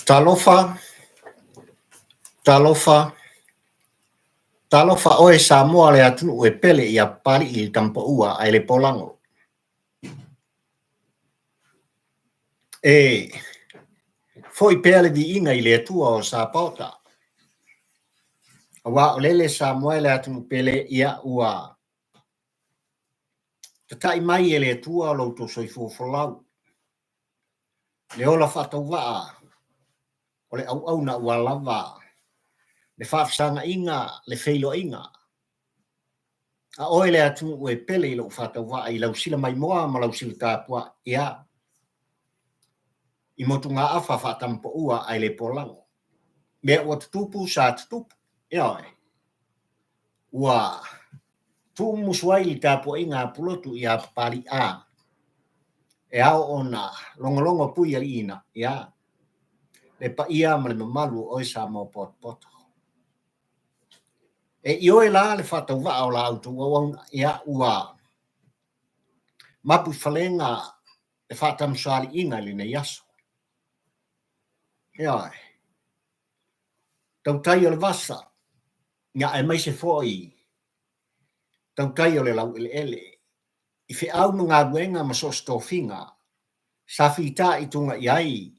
Talofa, talofa, talofa oe Samoa le atunuu e pele ia Papali'i le Tamapaua ae le Polago. E foi pea le viiga i le Atua o Sapaota, aua o lele Samoa e le atunuu pele ia ua tata'i mai e le Atua lo outou soifua folau, le ola faatauvaa o le auauna ua lava le faafesagaaiga, le feiloaiga. A oe le atunuu e pele i lou faatauvaa i lau sila maimoa ma lau sila tapuai, ia, i motugaafa faatamapaua ae le polago. Mea ua tutupu sa tutupu, ioe, ua tuumumusu ai le tapuaiga a Pulotu ia Papali'a e ao ona logologo pui aliina, ia, le paia ma le mamalu o oe Samoa potopoto. E ioe la le faatauvaa o la outou auauna, ia, ua mapu i falega le faatamasoaliiga i lenei aso. Ioe. Tautai o le vasa, ia aemaise foi tautai o le laueleele, i feau ma galuega ma so o se tofiga sa fitaituga i ai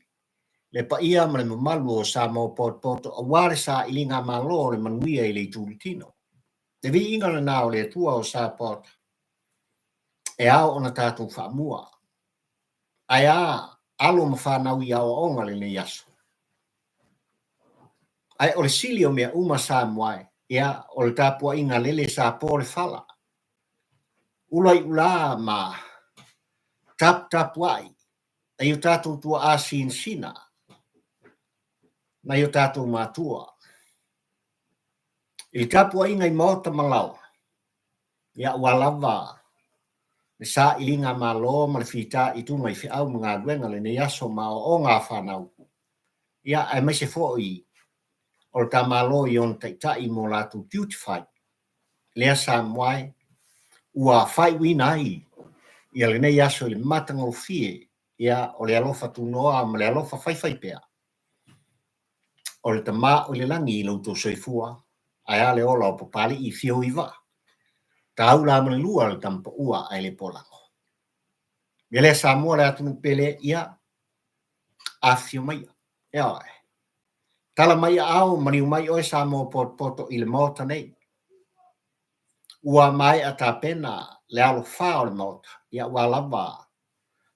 le paia ma le mamalu o Samoa potopoto aua le sailiga malo o le manuia i le itu i le tino. Le viiga lena o le Atua o Sapaota e ao ona tatou faamua. Ae a alo ma fanau i aoaoga lenei aso? Ae o le sili o mea uma Samoa e, ia, o le tapuaiga lele sa po le fala, ula i ula ma taputapuai nai o tatou tuaa sinasina, nai o tatou matua. I le tapuaiga i maota ma laoa, ia ua lava le sailiga malo ma le fitaituga i feau ma galuega lenei aso ma aoaoga a fanau, ia aemaise foi o le ta Malo i ona taitai mo latou tiute fai, lea Samoa e ua faaiuina ai ia lenei aso i le matagofie ia o le alofa tunoa ma le alofa faifaipea o le Tama o i le lagi i lo outou soifua, ae a le ola o Papali'i i fio i vaa, taula ma le lua le Tamapaua ae le polago. Mea lea Samoa le atunuu pele, ia, afifio maia, ioe. Tala mai aao, maliu mai oe Samoa potopoto i le Maota nei. Ua maea tapena le alofā o le Maota, ia ua lava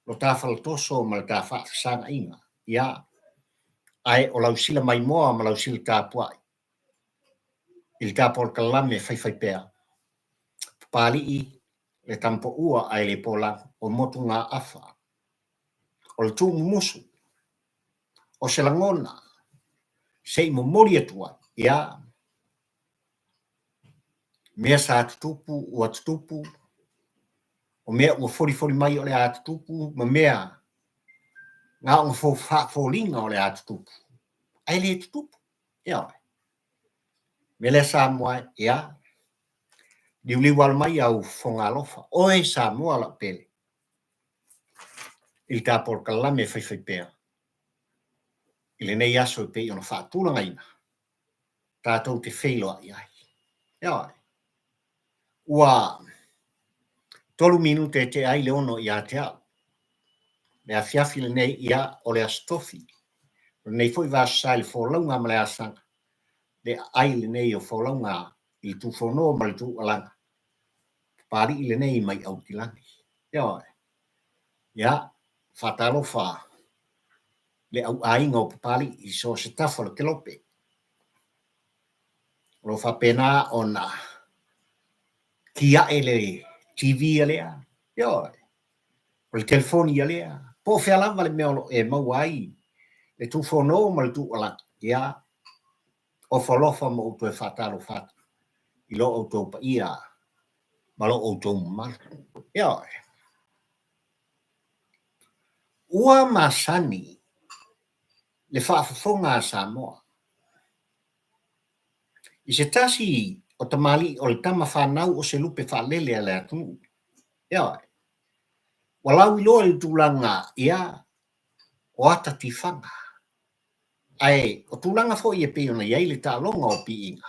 lo ta faletoso ma le ta faafesagaaiga, ia, ae o lau sila maimoa ma lau sila tapuai i le ta polokalame faifaipea, Papali'i le Tamapaua ae le Polago, o motugaafa, o le tuumumusu, o se lagona se i momoli atu ai, ia, mea sa tutupu ua tutupu, o mea ua folifoli mai o le a tutupu, ma mea na ona faafoliga o le a tutupu, ae le tutupu. Ioe. Mea lea Samoa, ia, liuliu alo mai au fofoga alofa, oe Samoa lau pele, i le ta polokalame faifaipea i lenei aso e pei ona faatulagaina tatou te feiloai ai. Ioe. Ua 3 minute e tea ai le 6 ia te au. Le afiafi lenei, ia, o le Aso Tofi. O lenei foi vaaso sa i le folauga ma le asaga, le aai lenei o folauga i le tufono ma le tuualaga. Papali'i lenei mai Aukilani. Ioe. Ia, faatalofa le auaiga o Papali'i i so o se tafa o le kelope. O lo o faapena ona kiae le TV a lea, ioe, o le telefoni a lea, po o fea lava le mea o lo o e maua ai le tufono ma le tuualalo, ia, ofo alofa ma ou toe faatalofa atu i lo outou paia ma lo outou mamalu. Ioe. Ua masani le faafofoga a Samoa i se tasi o tamalii o le tama fanau o se lupe faalele a le atunuu. Ioe. Ua lauiloa i le tulaga ia o ata tifaga. Ae o tulaga foi e pei ona i ai le taaloga o piiga,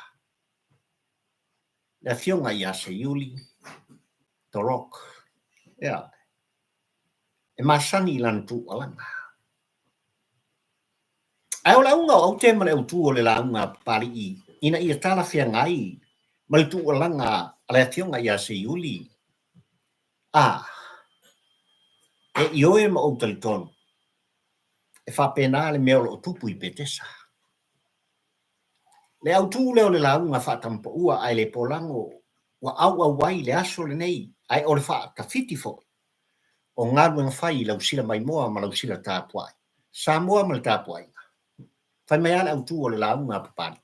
le Afioga ia Seiuli The Rock, ia, e masani i lana tuualaga. Ae o le auga o aute ma le autu o le lauga a Papalii ina ia talafeagai ma le tuualaga a le Afioga ia Seiuli, a, e ioe ma ou talitonu, e faapena le mea o lo o tupu i Petesa. Le autu lea o le lauga faatamapaua ae le polago ua auau ai le aso lenei, ae o le faatafiti foi o galuega fai i lau sila maimoa ma lau sila tapuai. Samoa ma le tapuaiga. Fai mai lava le autu o le lauga a Papalii.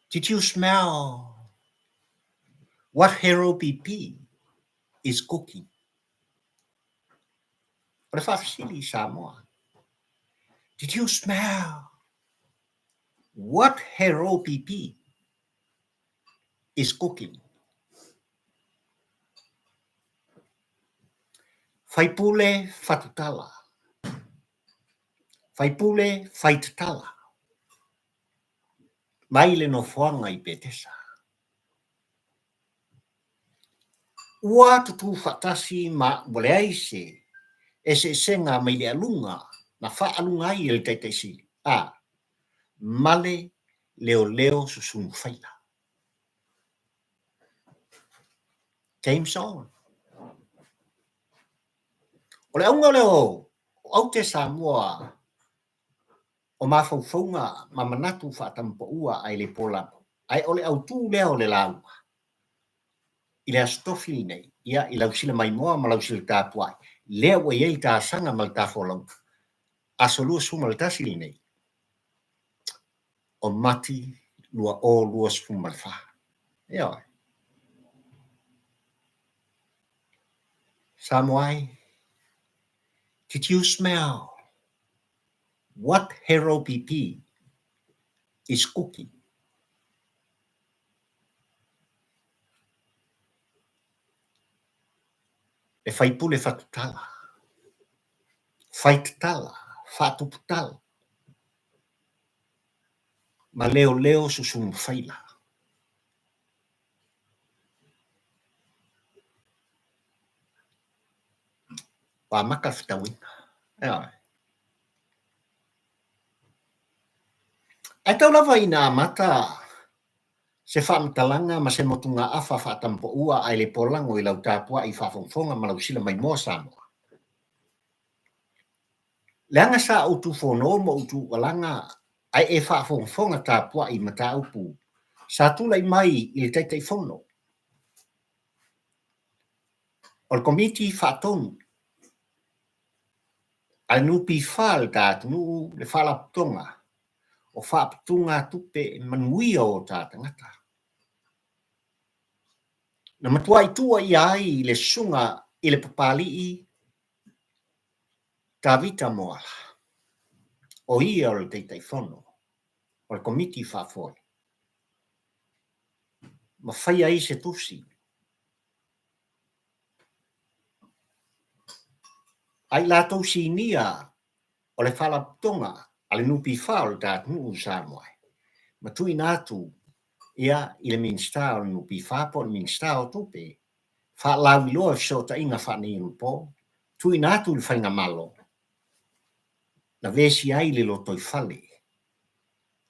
Did you smell what Hero PP is cooking? O le faafesili i Samoa. Did you smell what Hero PP is cooking? Faipule fatutala. Faipule faitatala. Mai le nofoaga i Petesa. Ua tutū faatasi ma ua leai se eseesega mai le aluga na faaaluga ai e le Taitai Sili, a male leoleo susunu faila. Game's on. O le auga lea o Aute Samoa o mafaufauga ma manatu faatamapaua ae le polago, ae o le autu lea o le lauga i le Aso Tofi lenei, ia, i lau sila maimoa ma lau sila tapuai, lea ua i ai le tasaga ma le tafolauga, aso 21 lenei o Mati 2024. Ioe. Samoa e, did you smell what Hero PP is cooking? Le faipule fatutala, faitatala, faatuputala, ma leoleo susunu faila. Ua amata le fetauiga. Ioe. Ae tau lava ina amata se faamatalaga ma se motugaafa faatamapaua ae le polago i lau tapuai faafogafoga ma lau sila maimoa Samoa. Leaga sa ou tufono ma ou tuualaga ae e faafogafoga tapuai i mataupu sa tulai mai i le Taitaifono o le Komiti Faatonu a le NPF a le ta atunuu le Faalapotopotoga o Faaputugatupe Manuia o ta Tagata. Na matuai tuuaia ai le susuga i le Papalii Tavita Moala, o ia o le Taitaifono o le Komiti Faafoe, ma faia ai se tusi a i latou sinia o le Faalapotopotoga a le NPF o le ta atunuu o Samoa ma tuuina atu ia i le Minisita o le NPF po o le Minisita o Tupe faalauiloa i fesootaiga faaneionapo tuuina atu i le Faigamalo na vesia ai le lotoifale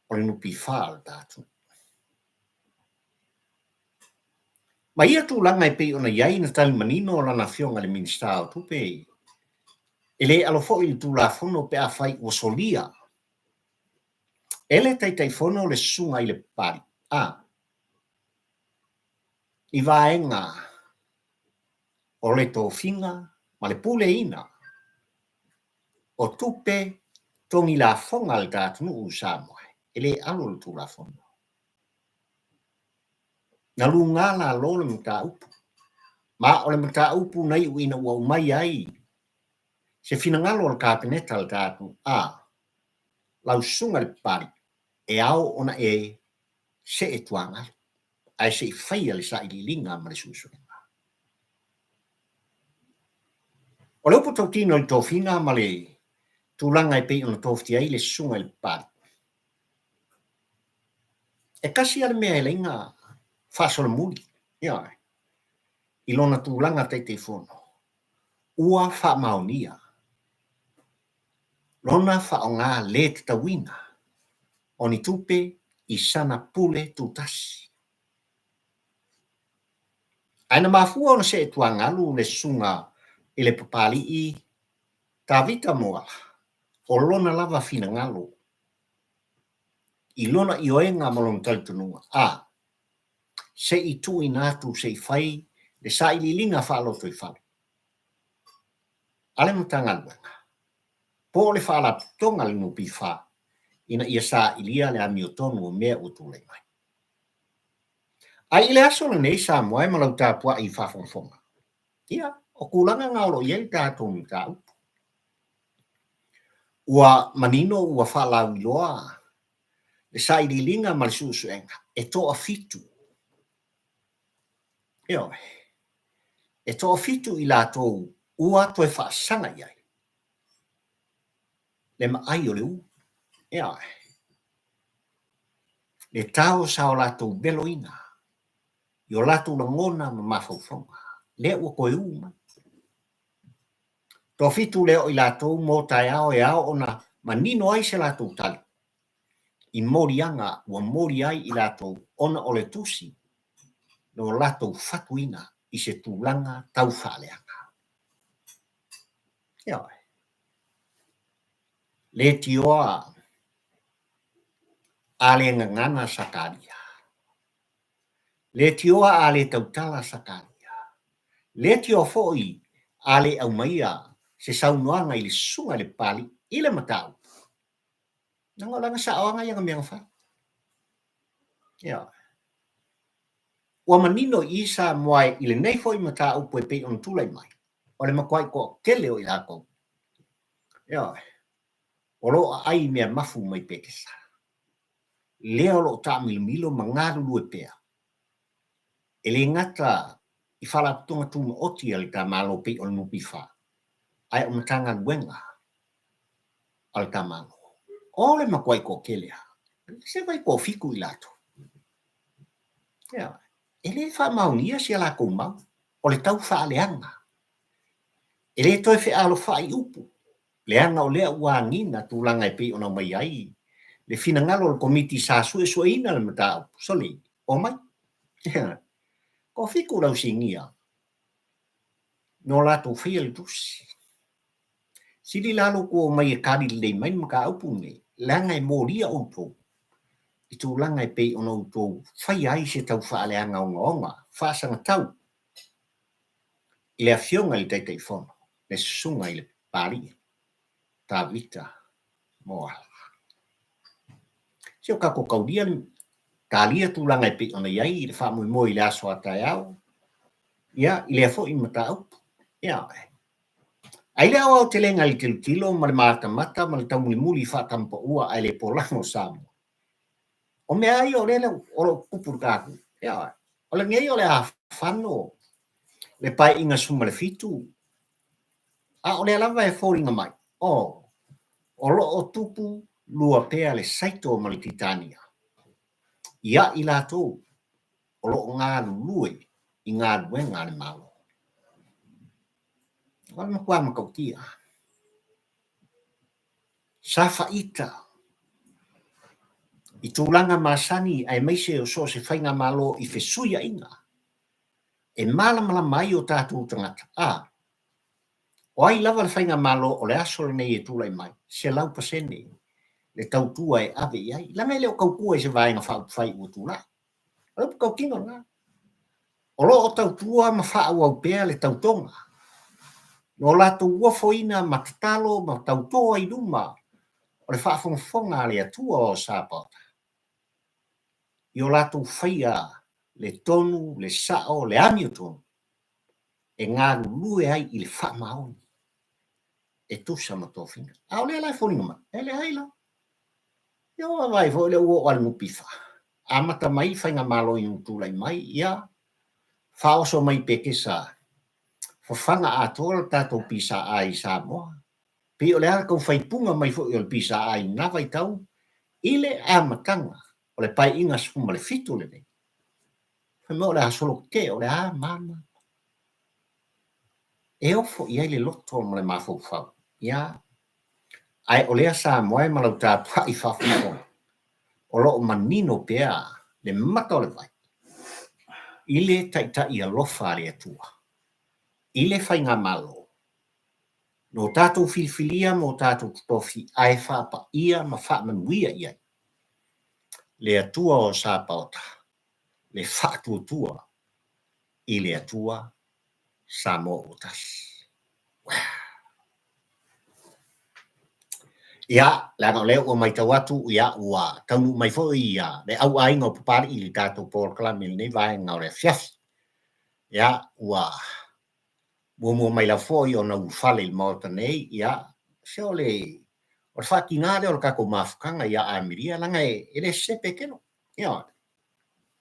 o le NPF o le ta atunuu. Ma ia tulaga e pei ona i ai na tali manino lana Afioga i le Minisita o Tupe, e le alo foi i le Tulafono pe afai ua solia e le Taitaifono le susuga i le Papalii a i vaega o le tofiga ma le puleaina o tupe togi lafoga a le ta atunuu o Samoa, e le alo i le Tulafono. Na luga lalo le mataupu, ma o le mataupu na iu ina ua aumai ai se finagalo o le Kapeneta a le ta atunuu, a, lau susuga i le Papalii, e ao ona e see tuagalu, ae se i faia le sailiiliga ma le suesuega. O le upu tautino i le tofiga ma le tulaga e pei ona tofia ai le susuga i le Papalii. E tasi lava le mea e laina faasolomuli, ioe, i lona tulaga Taitaifono, ua faamaonia lona faaaoga le tatauina o ni tupe i sana pule tutasi. Ae na mafua ona see tuagalu le susuga i le Papalii Tavita Moala, o lona lava finagalo i lona ioega ma lona talitonuga, a se i tuuina atu se i fai le sailiiliga faalotoifale a le Matagaluega po o le Faalapotopotoga a le NPF ina ia sailia le amiotonu o mea ua tulai mai. Ae i le aso lenei Samoa e ma lau tapuai faafogafoga, ia, o tulaga na o lo o i ai le tatou mataupu. Ua manino ua faalauiloa le sailiiliga ma le suesuega e toafitu, ioe, e toafitu i latou ua toe faasaga i ai le maai o le u, ioe. Le tao sa o latou veloina i o latou lagona ma mafaufauga, lea ua toe u mai. Toafitu lea o i latou mo taeao e ao ona manino ai se latou tali i moliaga ua moli ai i latou ona o le tusi na o latou fatuina i se tulaga tau faaleaga. Ioe. Leitioa a le gagana Sakaria. Leitioa a le tautala Sakaria. Leitioa foi a le aumaia se saunoaga i le susuga i le Papalii i le mataupu. Leaga o lana saoaga ia na mea na fai. Ioe. Ua manino i i Samoa i lenei foi mataupu e pei ona tulai mai, o le matuai toatele o i latou. Ioe. O lo o aai i mea mafu mai Petesa. Lea o lo o taamilomilo ma galulue pea, e le gata i Faalapotopotoga Tumaoti a le ta Malo pei o le NPF, ae o Matagaluega a le ta Malo. O le matuai toatele lava, se vai toafitu i latou. Ioe. E le faamaonia si a latou mau, o le tau faaleaga. E le toe fealofai upu, leaga o lea ua agiga tulaga e pei ona aumai ai le finagalo o le Komiti sa suesueina le mataupu. Sole, omai. Toafitu le au sinia no latou faia le tusi. Sili la lo outou omai e kali lelei mai le mataupu lenei, leaga e molia outou i tulaga e pei ona outou faia ai se tau faaleaga ogaoga faasagatau i le Afioga i le Taitaifono, le Susuga i le Papalii Tavita Moala. Se o tatou taulia, talia tulaga e pei ona i ai le faamoemoe i le aso a taeao, ia, i lea foi mataupu. Ia, ae i le aoaotelega i le tilotilo ma le matamata ma le taumulimuli faatamapaua ae le polago o Samoa, O mea lava ia o lea o lo o tutupu i le tatou, ioe. O lenei o le a fano le Paeaiga 17, a o lea lava e foliga mai, oh, o lo o tupu lua pea le Saito ma le Titania ia i latou o lo o galulue i galuega a le Malo. O le matua matautia. Sa faita i tulaga masani aemaise o so o se faigamalo i fesuiaiga e malamalama ai o tatou tagata, a o ai lava le faigamalo o le aso lenei e tulai mai, 100% le tautua e ave i ai, leaga e le o tautua i se Vaega Faaupufai ua tulai. O le upu tautino lena. O lo o tautua ma faaauau pea le tautoga no latou ofoina ma tatalo ma tautoa i luma o le faafogafoga a le Atua o Sapaota, i o latou faia le tonu, le sao, le amiotonu e galulue ai i le faamaoni e tusa ma tofiga. A o lea la e foliga mai, e leai la. Ia ua vaavaai foi lea ua oo lava i le NPF. Amata mai le faigamalo ina ua tulai mai, ia faaoso mai i Petesa fafaga atoa le tatou PSA i Samoa. Pei o le a tau faipuga mai foi o le PSA i lena vaitau i le amataga o le Paeaiga 17 lenei. Fai mai o le a solo tetee, o le a ma ma. E ofo i ai le loto ma le mafaufau. Ia, ae o lea Samoa e ma lau tapuai faafogafoga, o lo o manino pea le mata o le vai i le Taitai alofa a le Atua i le Faigamalo no tatou filifilia ma o tatou totofi ae faapaia ma faamanuia i ai le Atua o Sapaota, le faatuatua i le Atua Samoa ua tasi. Ia, leaga o lea ua matau atu, ia, ua taunuu mai foi ia le au aiga o Papalii i le tatou polokalame i lenei vaega o le afiafi. Ia, ua muamua mai lava foi ona ulufale i le Maota nei, ia, se o le, o le faatiga lea o le tatou mafutaga ia Amelia, leaga e le sese Petelo. Ia,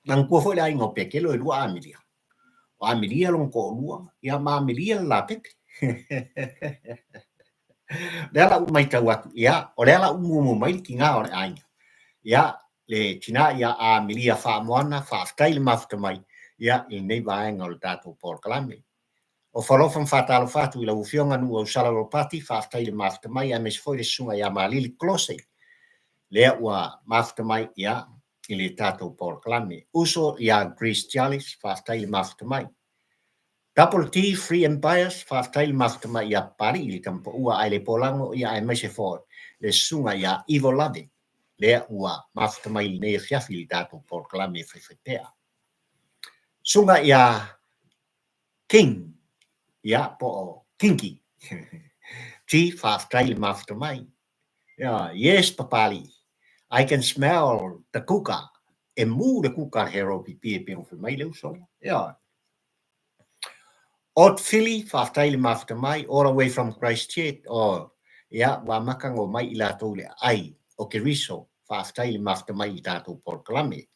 manatua foi le aiga o Petelo e lua Amelia. O Amelia lona toalua, ia ma Amelia le lapepe. Lea la ua matau atu, ia, o lea la ua muamua mai le tina o le aiga. Ia, le tina ia Amelia Faamoana, faafetai le mafuta mai, ia, i lenei vaega o le tatou polokalame. Ofo alofa ma faatalofa atu i lau Afioga Nuuausala Ropati, faafetai le mafuta mai, aemaise foi le susuga ia Malili Klose, lea ua mafuta mai, ia, i le tatou polokalame. Uso ia Grace Charles, faafetai le mafuta mai. Double T Free Empires, faafetai le mafuta mai ia Papalii i le Tamapaua ae le Polago, ia aemaise foi le susuga ia Ivo Lave, lea ua mafuta mai i lenei afiafi i le tatou polokalame e faifaipea. Susuga ia King, ia po o Kingi T, faafetai le mafuta mai. Ia, yes Papalii, I can smell the kuka, e mū le kuka a le Hero PP e pei ona fai mai le uso lea. Ia. Odd Philly, faafetai le mafuta mai, all the way from Christchurch, oh, ia, ua amata ona omai i latou i le aai o Keriso, faafetai le mafuta mai i le tatou polokalame.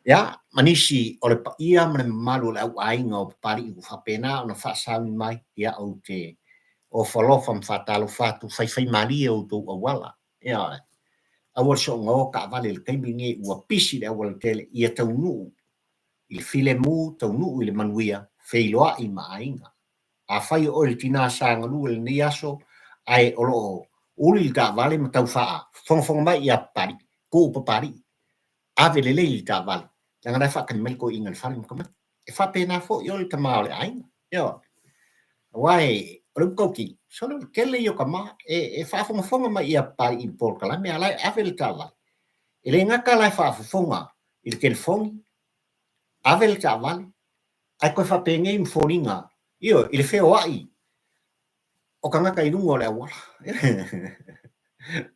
Ia, ma nisi o le paia ma le mamalu o le au aiga o Papalii ua faapena ona faasauni mai, ia, ou te ofo alofa ma faatalofa atu, faifaimalie outou auala. Ia, aua le soona o taavale i le taimi lenei ua pisi le aualatele, ia taunuu i le filemu, taunuu i le manuia, feiloai ma aiga. Afai o oe le tina sa galue i lenei aso ae o lo o uli le taavale ma tau faafogafoga mai ia Papalii, tuu Papalii, ave lelei le taavale, leaga la e faatali mai le toeaina i le fale ma tamaiti. E faapena foi oe le tama o le aiga. Ioe. Aua e, o le upu tautino, sole o le tele ia o tama e faafogafoga mai ia Papalii i le polokalame a o la e ave le taavale. E le gata la e faafofoga i le telefoni, ave le taavale, ae toe faapenei ma foliga, ioe, i le feoai o tagata i luga o le auala.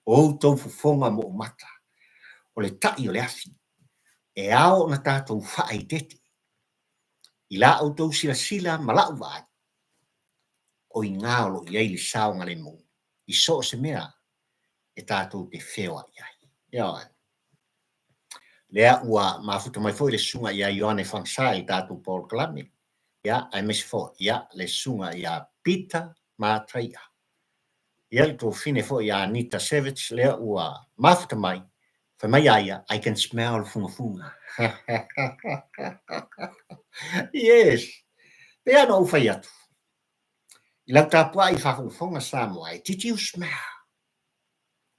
O outou fofoga moomata, o le tai o le afi, e ao ona tatou faaeteete i la outou silasila ma la'u vaai, o i ina o lo o i ai le saogalemu i so o se mea e tatou te feoai ai. Ioe. Lea ua mafuta mai foi le susuga ia Ioane Fagasa i le tatou polokalame, ia, aemaise foi, ia, le susuga ia Peter Mataia. Ia, le tuafafine foi ia Anita Savage, lea ua mafuta mai, fai mai a ia, I can smell fugafuga. Yes! Pei lava ona ou fai atu, i lau tapuai i faafogafoga Samoa e, did you smell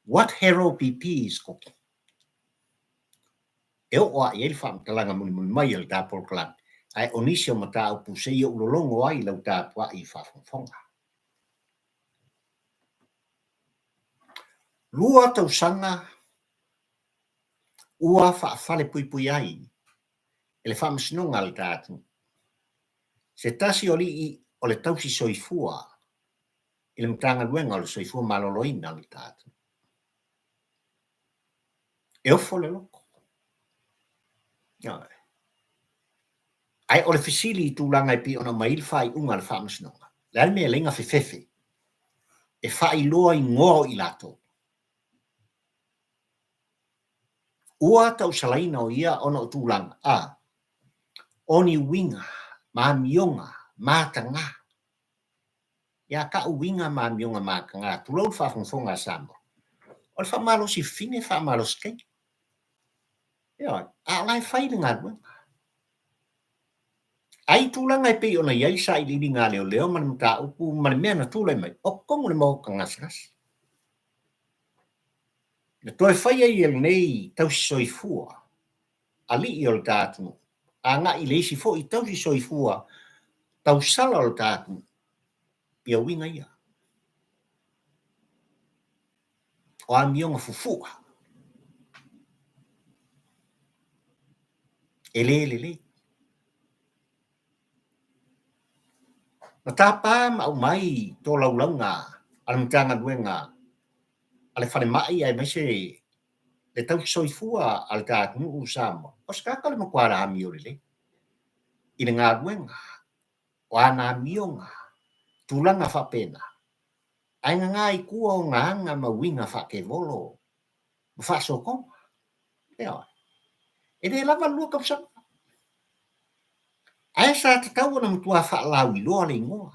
what Hero PP is cooking? E oo lava i ai le faamatalaga mulimuli mai a le ta polokalame, ae o nisi o mataupu se i ou lologo ai i lau tapuai i faafogafoga. Lua tausaga ua faafalepuipui ai e le Faamasinoga a le ta atunuu se tasi o alii o le tausi soifua i le Matagaluega o le Soifua Maloloina a le ta atunuu. E ofo le loto. Ioe. Ae o le fesili i tulaga e pei ona aumai ai le faaiuga a le Faamasinoga, le a le mea e laina fefefe e faailoa igoa o i latou? Ua tausalaina o ia ona o tulaga a o ni uiga ma amioga matagā. Ia ka'u uiga ma amioga mataga, tulou le faafogafoga a Samoa, o le faamalosi fafine faamalosi teine. Ioe, a o la e fai le galuega. Ae i tulaga e pei ona i ai le sailiiliga a leoleo ma le mataupu ma le mea na tulai mai, o totonu o le maota gasegase. Na toe fai ai e lenei tausi soifua alii o le ta atunuu, agai i le isi foi tausi soifua tausala o le ta atunuu, ia uiga ia. O amioga fufu'a e le lelei. Na tapa ma aumai tolaulauga a le Matagaluega a le Falemai aemaise le tausi soifua a le ta atunuu o Samoa, o se tagata o le matua amio lelei i le galuega, o ana amioga, tulaga faapena, ae gaga i tua ona aga ma uiga faatevolo ma faasotoga. Ioe. E le lava le lua tausaga. Ae sa tatau ona matua faalauiloa le igoa.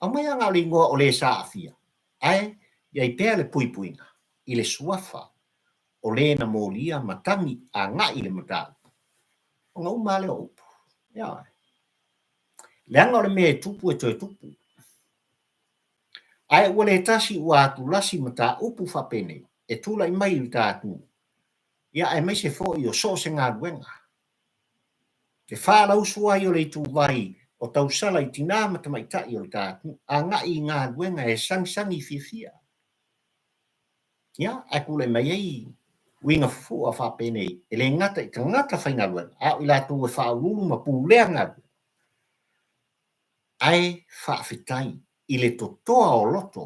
Aumai lava na o le igoa o le sa aafia, ae i ai pea le puipuiga i le suafa o le na molia ma tagi agai i le mataupu, ona uma lava lea o upu. Ioe. Leaga o le mea e tupu e toe tupu. Ae ua le tasi ua atulasi mataupu faapenei e tulai mai i le ta atunuu, ia aemaise foi o so o se galuega. E faalausu ai o le ituvai o tausala i tinā ma tamaitai o le ta atunuu agai i galuega e sagisagi fiafia. Ia, ae tulai mai ai uiga fufu'a faapenei e le gata i tagata faigaluega, a o i latou e faauluulu ma pulea galuega. Ae faafetai i le totoa o loto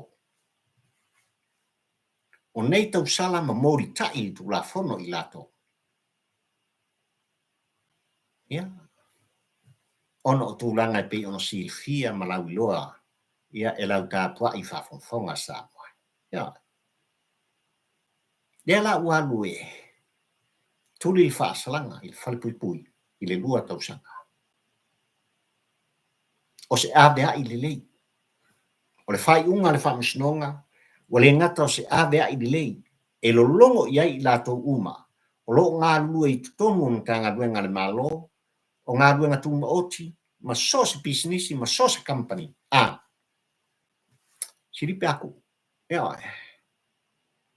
o nei tausala ma molitai i le Tulafono i latou. Ia, ona o tulaga e pei ona silafia ma lauiloa ia e lau tapuai faafogafoga a Samoa. Ia, lea la ua alu e tuli le faasalaga i le falepuipui i le 2 tausaga. O se aveai lelei. O le faaiuga a le Faamasinoga, ua le gata o se aveai lelei e lologo i ai i latou uma o lo o galulue i totonu o Matagaluega a le Malo, o galuega tumaoti ma so o se pisinisi ma so o se kamupani, a silipe aku. Ioe.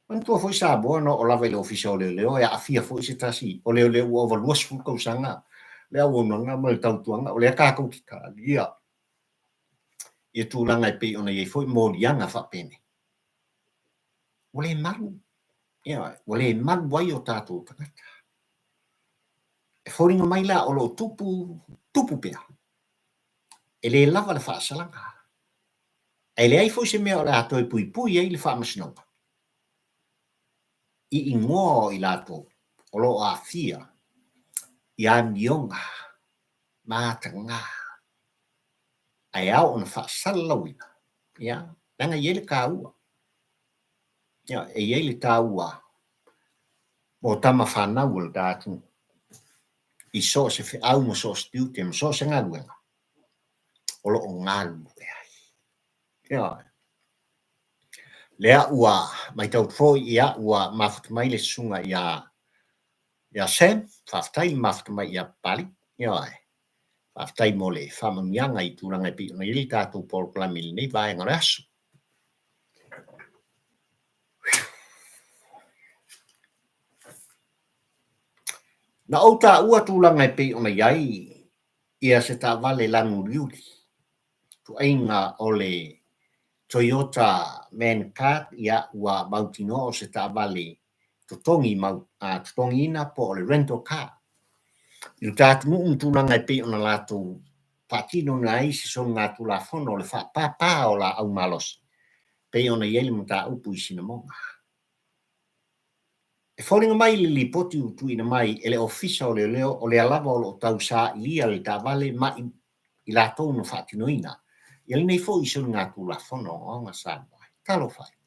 Manatua foi Samoa na oo lava i le Ofisa o Leoleo e aafia foi se tasi o leoleo ua ova 20 tausaga le auaunaga ma le tautuaga, o lea tatou te talia ia tulaga e pei ona i ai foi moliaga faapenei. Ua le malu, ioe, ua le malu ai o tatou tagata. E foliga mai la o lo o tupu, tupu pea. E le lava le faasalaga. Ae leai foi se mea o le a toe puipui ai le Faamasinoga i igoa o i latou o lo o aafia i amioga mataga ae ao ona faasalalauina, ia, leaga e i ai le taua, ia, e i ai le taua o tama fanau a le ta atunuu i so o se feau ma so o se tiute ma so o se galuega o lo o galulue ai. Ioe. Lea ua matau foi, ia, ua mafuta mai le susuga ia ia Sam, faafetai le mafuta mai ia Papalii. Ioe. Faafetai mo le faamanuiaga i tulaga e pei ona i ai le tatou polokalame i lenei vaega o le aso. Na ou taua tulaga e pei ona i ai ia se taavale lanu uliuli, tuaiga o le Toyota Man Cart, ia ua mautinoa o se taavale totogi mau, a, totogiina po o le rental car. I le ta atunuu ma tulaga e pei ona latou faatinoina ai se soligatulafono o le faapāpā o laau malosi, pei ona i ai le mataupu i Sinamoga. E foliga mai i le lipoti ua tuuina mai e le Ofisa o Leoleo o lea lava o lo o tausailia le taavale ma i latou na faatinoina ia lenei foi soligatulafono ogaoga Samoa. Talofa e!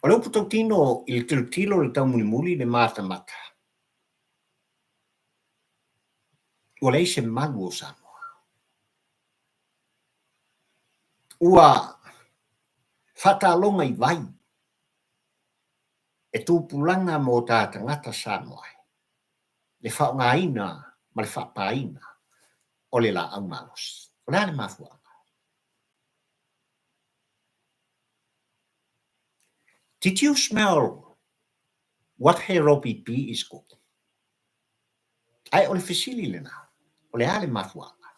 O le upu tautino i le tilotilo i le taumulimuli le matamata. Ua leai se malu o Samoa. Ua faataloga i vai e tupulaga mo ta tagata Samoa ai le faaaogaina ma le faapaina o le laau malosi. O le a le mafuaaga? Did you smell what Heropi B is cooking? Ae o le fesili lena, o le a le mafuaaga?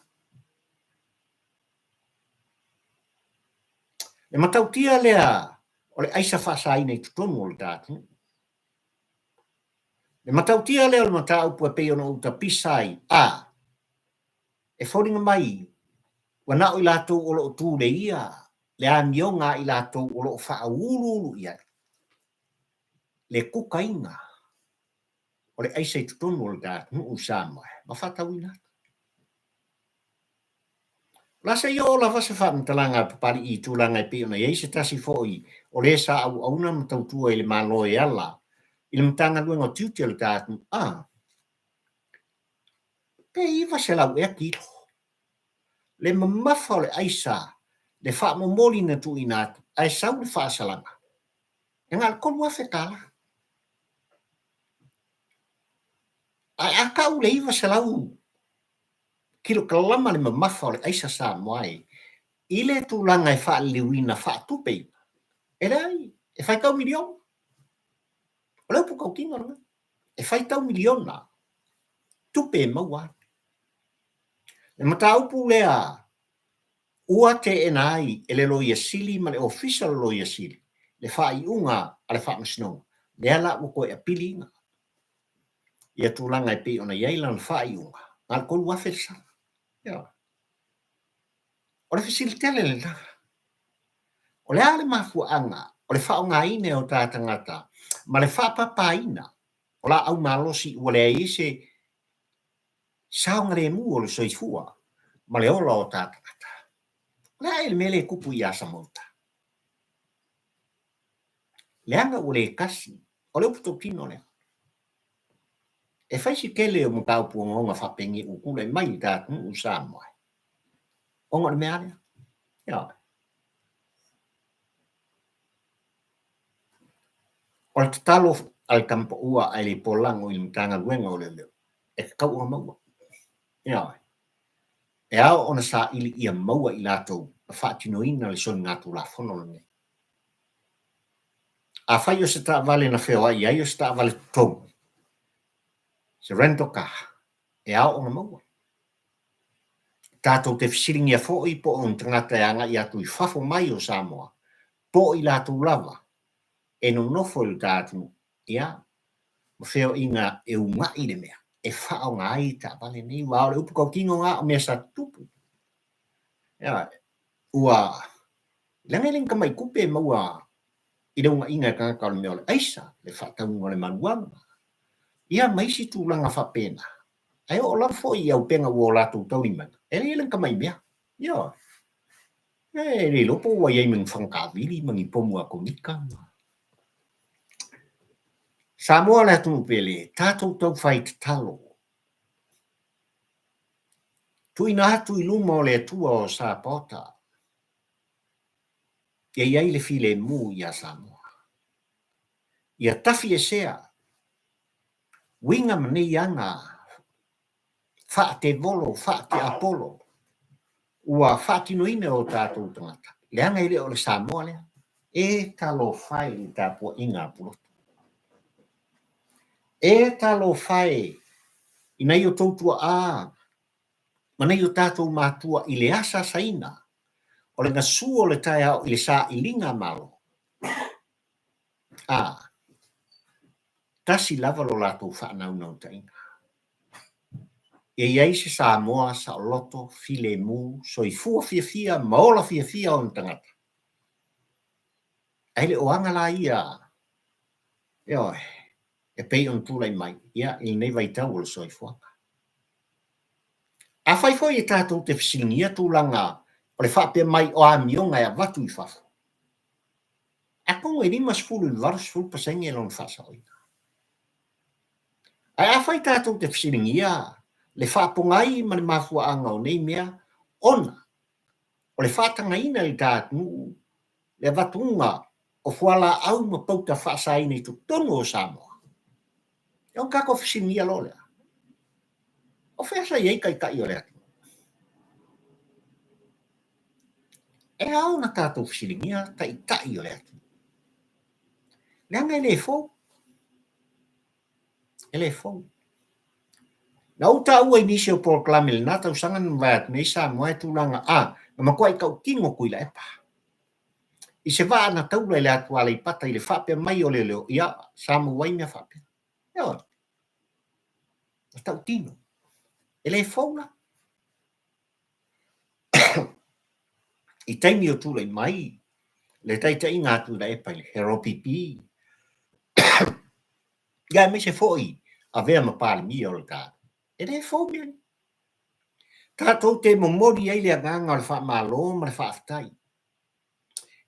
Le matautia lea o le aisa faasaina i totonu o le ta atunuu. Le matautia lea o le mataupu e pei ona ou tapisa ai, a, e foliga mai ua na o i latou o lo o tuleia le amioga a i latou o lo o faauluulu i ai le kukaina o le aisa i totonu o le ta atunuu i Samoa ma faatauina atu. O le a se i oo lava se faamatalaga a Papalii i tulaga e pei ona i ai se tasi foi o le sa auauna ma tautua i le Malo e ala i le Matagaluega o Tiute o le ta atunuu, a, pe 900 ea kilo le mamafa o le aisa le faamomoli na tuuina atu ae sau le faasalaga e na o le 3000 tala. Ae a tau le 900 kilokalama le mamafa o le aisa Samoa e i le tulaga e faaliliuina faatupeina, e leai, e faitau miliona. O le upu tautino lena, e faitau miliona tupe e maua ai. Le mataupu lea ua teena ai e le Loia Sili ma le Ofisa o le Loia Sili le faaiuga a le Faamasinoga, lea la ua toe apiliina ia tulaga e pei ona i ai lana faaiuga, na o le 3,000 le sala. Ioe. O le fesili tele lena. O le a le mafuaaga o le faaaogaina e o ta tagata ma le faapapaina o laau malosi ua leai ai se saogalemu o le soifua ma le ola o ta tagata? O le a ea le mea lea e tupu ia Samauta? Leaga ua le kasi. O le upu tautino lea. E fai si tele o mataupu ogaoga faapenei ua tulai mai i le ta atunuu o Samoa, ona o le mea lea. Ioe. O le tatalo a le tamapaua ae le i polago i le Matagaluega o Leoleo, e tatau ona maua. Ioe. E ao ona saili ia maua i latou na faatinoina le soligatulafono lenei. Afai o se taavale na feoai ai o se taavale totogi, se rental car, e ao ona maua. Tatou te fesiligia foi po o ni tagata e agai atu i fafo mai o Samoa, po o i latou lava e nonofo i lo ta atunuu, ia, ma feoaiga e una'i le mea e faaaoga ai taavale nei, aua o le upu tautino lena o mea sa tutupu. Ia, ua leaga e le ni tamai tupe e maua i le una'iga e tagata o le mea o le aisa, le faatauga o le maluaga, ia ma isi tulaga faapena. Ae oo lava foi i auupega ua o latou taulimaina, e leai le ni tamai mea. Ioe. E le iloa po ua i ai ma ni fagataavili ma ni pomu atomika. Samoa le atunuu pele, tatou taufai tatalo. Tuuina atu i luma o le Atua o Sapaota, ia i ai le filemu iā Samoa. Ia tafiesea uiga ma nei aga faatevolo, faatiapolo ua faatinoina e o tatou tagata, leaga e le o le Samoa lea. E talofa e i le tapuaiga a Puloto. E talofa e i nai o tou tuaa ma nai o tatou matua i le asaasaina o le gasu o le taeao i le sailiga Malo. A, tasi lava lo latou faanaunautaiga. Ia i ai se Samoa saoloto, filemu, soifua fiafia ma ola fiafia ona tagata. Ae le o aga la ia, ioe, e pei ona tulai mai, ia, i lenei vaitau o le soifuaga. Afai foi e tatou te fesiligia tulaga o le faapea mai o amioga e avatu i fafo, atonu e 50 i le 80 pasene lona faasaoina. Ae afai tatou te fesiligia Le faapogai ma le mafuaaga o nei mea ona o le faatagaina i le ta atunuu le avatuga o fualaau ma pauta faasaina i totonu o Samoa. E ona tatou fesiligia loa lea, o fea sa i ai Taitai o le atunuu? E ao ona tatou fesiligia Taitai o le atunuu, leaga e le fou. E le fou. Na ou taua i nisi o polokalame i lena tausaga na mavae atu nei Samoa e tulaga a na matuai tautino Tuilaepa i se vaa na taula i le atu Aleipata i le faapea mai o leoleo, ia, sa maua ai mea faapea. Ioe. Na tautino. E le fou la. I taimi o tulai mai le taitaiga a Tuilaepa i le LPP, ia aemaise foi avea ma Palemia o le ta, e le fou mea nei. Tatou te momoli ai le agaga o le faamalo ma le faafetai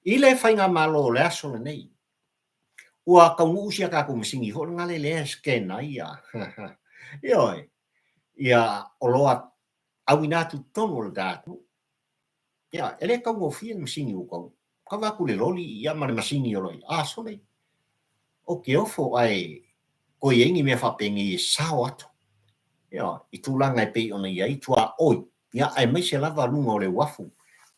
i le faigamalo o le aso lenei. Ua taunuu si a tatou masini foi lena lea e scan ai ia, ioe, ia oloa auina atu i totonu o le ta atunuu. Ia, e le taugofie le masini ua tau kava atu le loli ia ma le masini o lo o i ai. A sole, ou te ofo ae toe i ai ni mea faapenei e sao atu ia, i tulaga e pei ona i ai tuaoi, ia, aemaise lava luga o le uafu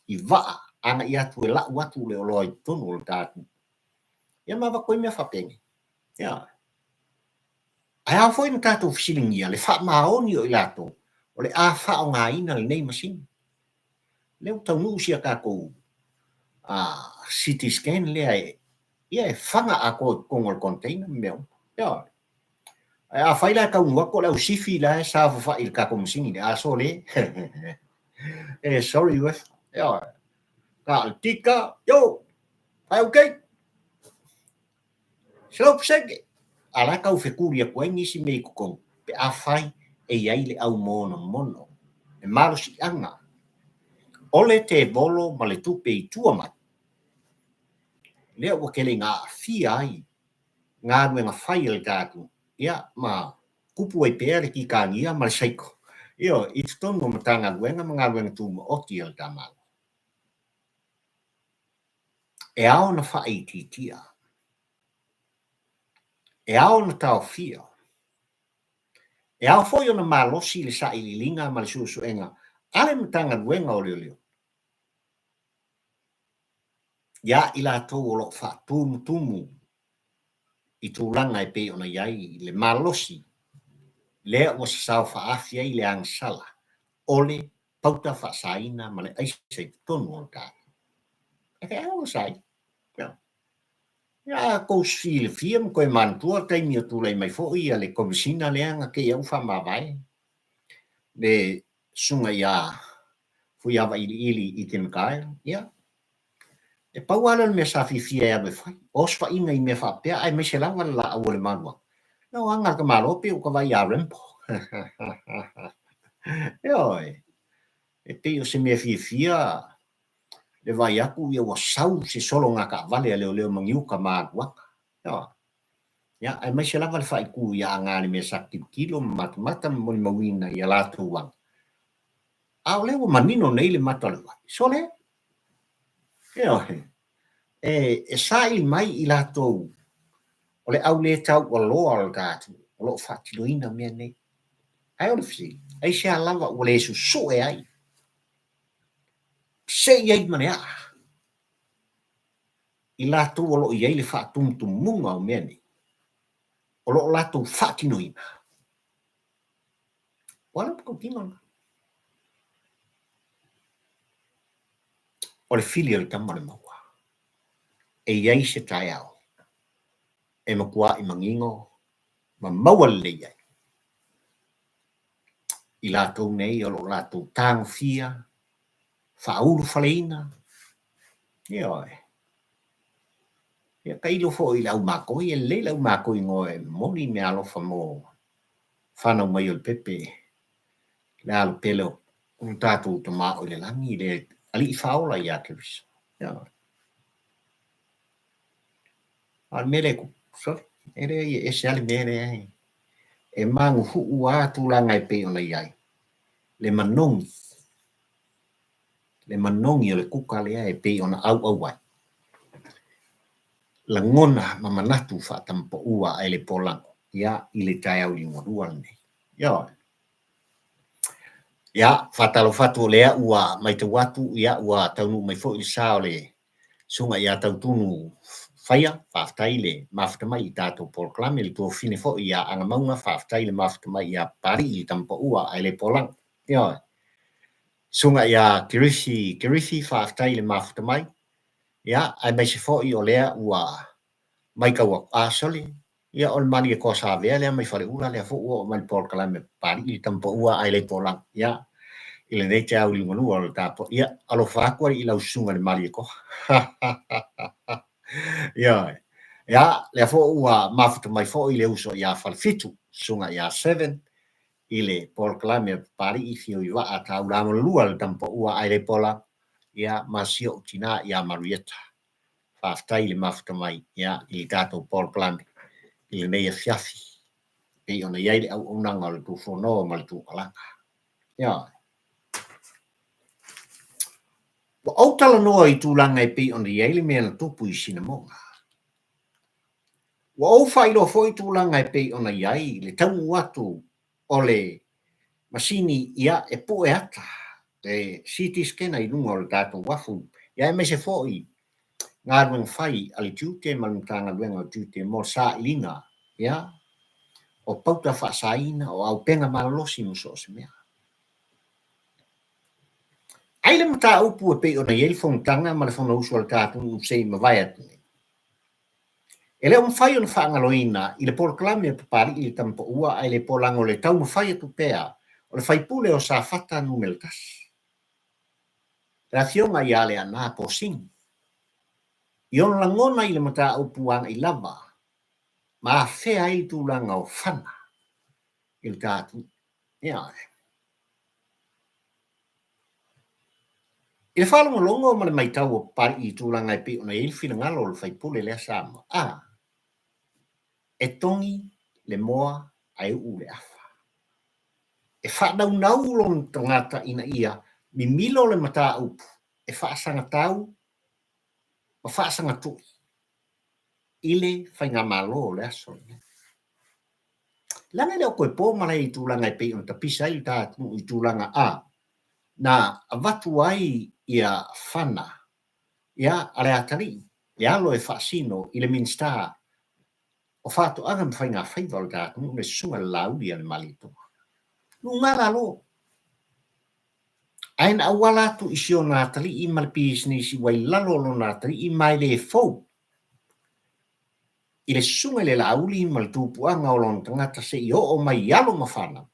i vaa agai atu e lau atu le oloa i totonu o le ta atunuu. Ia ma avatu ai mea faapenei. Ia. Ae ao foi ona tatou fesiligia le faamaoni o i latou o le a faaaogaina lenei masini. Lea ua taunuu si a tatou CT scan lea e, ia e faga atoa i totonu o le container ma mea uma. Ioe. Ae afai la e taunuu atu o le au sifi la e saofafai i le tatou masini lea, a sole. E sorry uefa. Ioe. Na o le tika, yo, ai okay. 100%. A la e tau fetuli atu ai nisi mea i totonu pe afai e i ai le au monomono, le malosiaga o le tevolo ma le tupe i tua mai, lea ua tele ina aafia ai galuega fai a le ta atunuu, ia, ma tupu ai pea le kikania ma le saiko, ioe, i totonu o Matagaluega ma galuega tumaoti a le ta Malo. E ao ona faaitiitia, e ao ona taofia, e ao foi ona malosi le sailiiliga ma le suesuega a le Matagaluega o Leoleo iā i latou o lo o faatumutumu i tulaga e pei ona i ai le malosi lea ua sasao faaafi ai le agasala o le pauta faasaina ma le aisa i totonu o le ta atunuu. E ao ona saili. Ia, a tou silafia ma toe manatua le taimi o tulai mai foi le Komesina lea na te i au faamavae, le susuga ia Fuiava Iliili Ite Mikael, ia, e pau lava lea o le mea sa fiafia e alu e fai, o osofaiga i mea faapea, aemaise lava le laau o le maluaga. Ia, o aga a le tamaloa pei ua ta vaai ia Rambo. Ioe, e pei o se mea fiafia le vaai atu ia ua sau se sologa taavale a leoleo ma niuka maluaga. Ioe. Ia, aemaise lava le faaitu ia aga le mea sa tilotilo ma matamata ma molimauina i a latou aga. A o lea ua manino nei le mata o le vai. Sole! Ioe. E, e saili mai i latou o le au lē taualoa o le ta atunuu o lo o faatinoina mea nei. Ae o le fesili, aisea lava ua le susue ai se i ai ma le aa i latou o lo o i ai le faatumutumuga o mea nei o lo o latou faatinoina? Ua ala matautino lena. O le fili o le tama o le maua. E i ai se taeao e matua'i manino ma maua lelei ai i latou nei o lo o latou tagofia, faaulufaleina, ioe. Ia tailo foi i le au makoi, e lelei le au makoi ngoe e momoli meaalofa mo fanau mai o le pepe, le alo pele o lo tatou Tama o i le lagi, le Alii Faaola ia Keriso. Ioe. A o le mea lea e tupu, sole, e leai e ese lava le mea lea e maguhuu lava tulaga e pei ona i ai. Le manogi, le manogi o le kuka lea e pei ona ʻauʻau ai. Lagona ma manatu faatamapaua ae le polago, ia, i le taeao liugalua lenei. Ioe. Ia, faatalofa atu o lea ua matau atu, ia, ua taunuu mai foi le sa o le Susuga ia Tautunu Faia, faafetai le mafuta mai i tatou polokalame, le tuafafine foi ia Agamauga, faafetai le mafuta mai ia Papalii le tama paua ae le polago. Ioe. Susuga ia Kerifi Kerifi, faafetai le mafuta mai, ia, aemaise foi o lea ua matau atu, a sole, Ia, o le Malietoa Savea lea mai Faleula lea foi ua oo mai le polokalame a Papalii le tama paua ae le polago. Ia, i lenei taeao liugalua o le tapo. Ia, alofa atu alii i lau susuga i le Malietoa. Ioe. Ia, lea foi ua mafuta mai foi le uso ia Falefitu, susuga ia Seven, i le polokalame a Papalii Fio i Vaa Taulamalua le tama paua ae le polago. Ia, ma si ou tinā ia Marieta. Faafetai i le mafuta mai ia i le tatou polokalame i lenei afiafi e pei ona i ai le auaunaga o le Tufono ma le Tuukalaga. Ioe. Ua ou talanoa i tulaga e pei ona i ai le mea na tupu i Sinamoga. Ua ou faailoa foi tulaga e pei ona i ai le taunuu atu o le masini ia e pue ata le CT scanner i luga o le tatou uafu, ia aemaise foi galuega fai a le tiute ma le Matagaluega o Tiute mo le sailiga ia o pauta faasaina, o auupega malolosi ma so o se mea. Ai le mataupu e pei ona i ai le fonotaga ma le Fonousu a le tatou se i mavae atu nei. E le o mafai ona faagaloina i le polokalame a Papalii le tama paua ae le polago le taumafai atu pea o le faipule o Safata numera tasi, le Afioga ia Leaana Posini, i ona lagona i le mataupu agai lava ma afea ai le tulaga o fana i le ta atunuu. Ioe. I le faalogologo ma le matau o Papalii i tulaga e pei ona i ai le finagalo o le faipule lea Samoa, a, e togi le moa ae uu le afa. E faanaunau lona tagata ina ia mimilo le mataupu e faasagatau ma faasagatui i le faigamalo o le aso lenei. Leaga e le o toe po malae i tulaga e pei ona tapisa ai le ta atunuu i tulaga a na avatu ai ia fana ia a le atalii, le alo e faasino i le Minisita o Faatoaga ma Faigafaiva o le ta atunuu le Susuga i le Laauli a le Malietoa. Luga lalo. Ae na auala atu i si ona atalii ma le pisinisi ua i lalo o lona atalii ma e le fou i le susuga i le Laauli ma le tupuaga o lona tagata se i oo mai i alo ma fanau.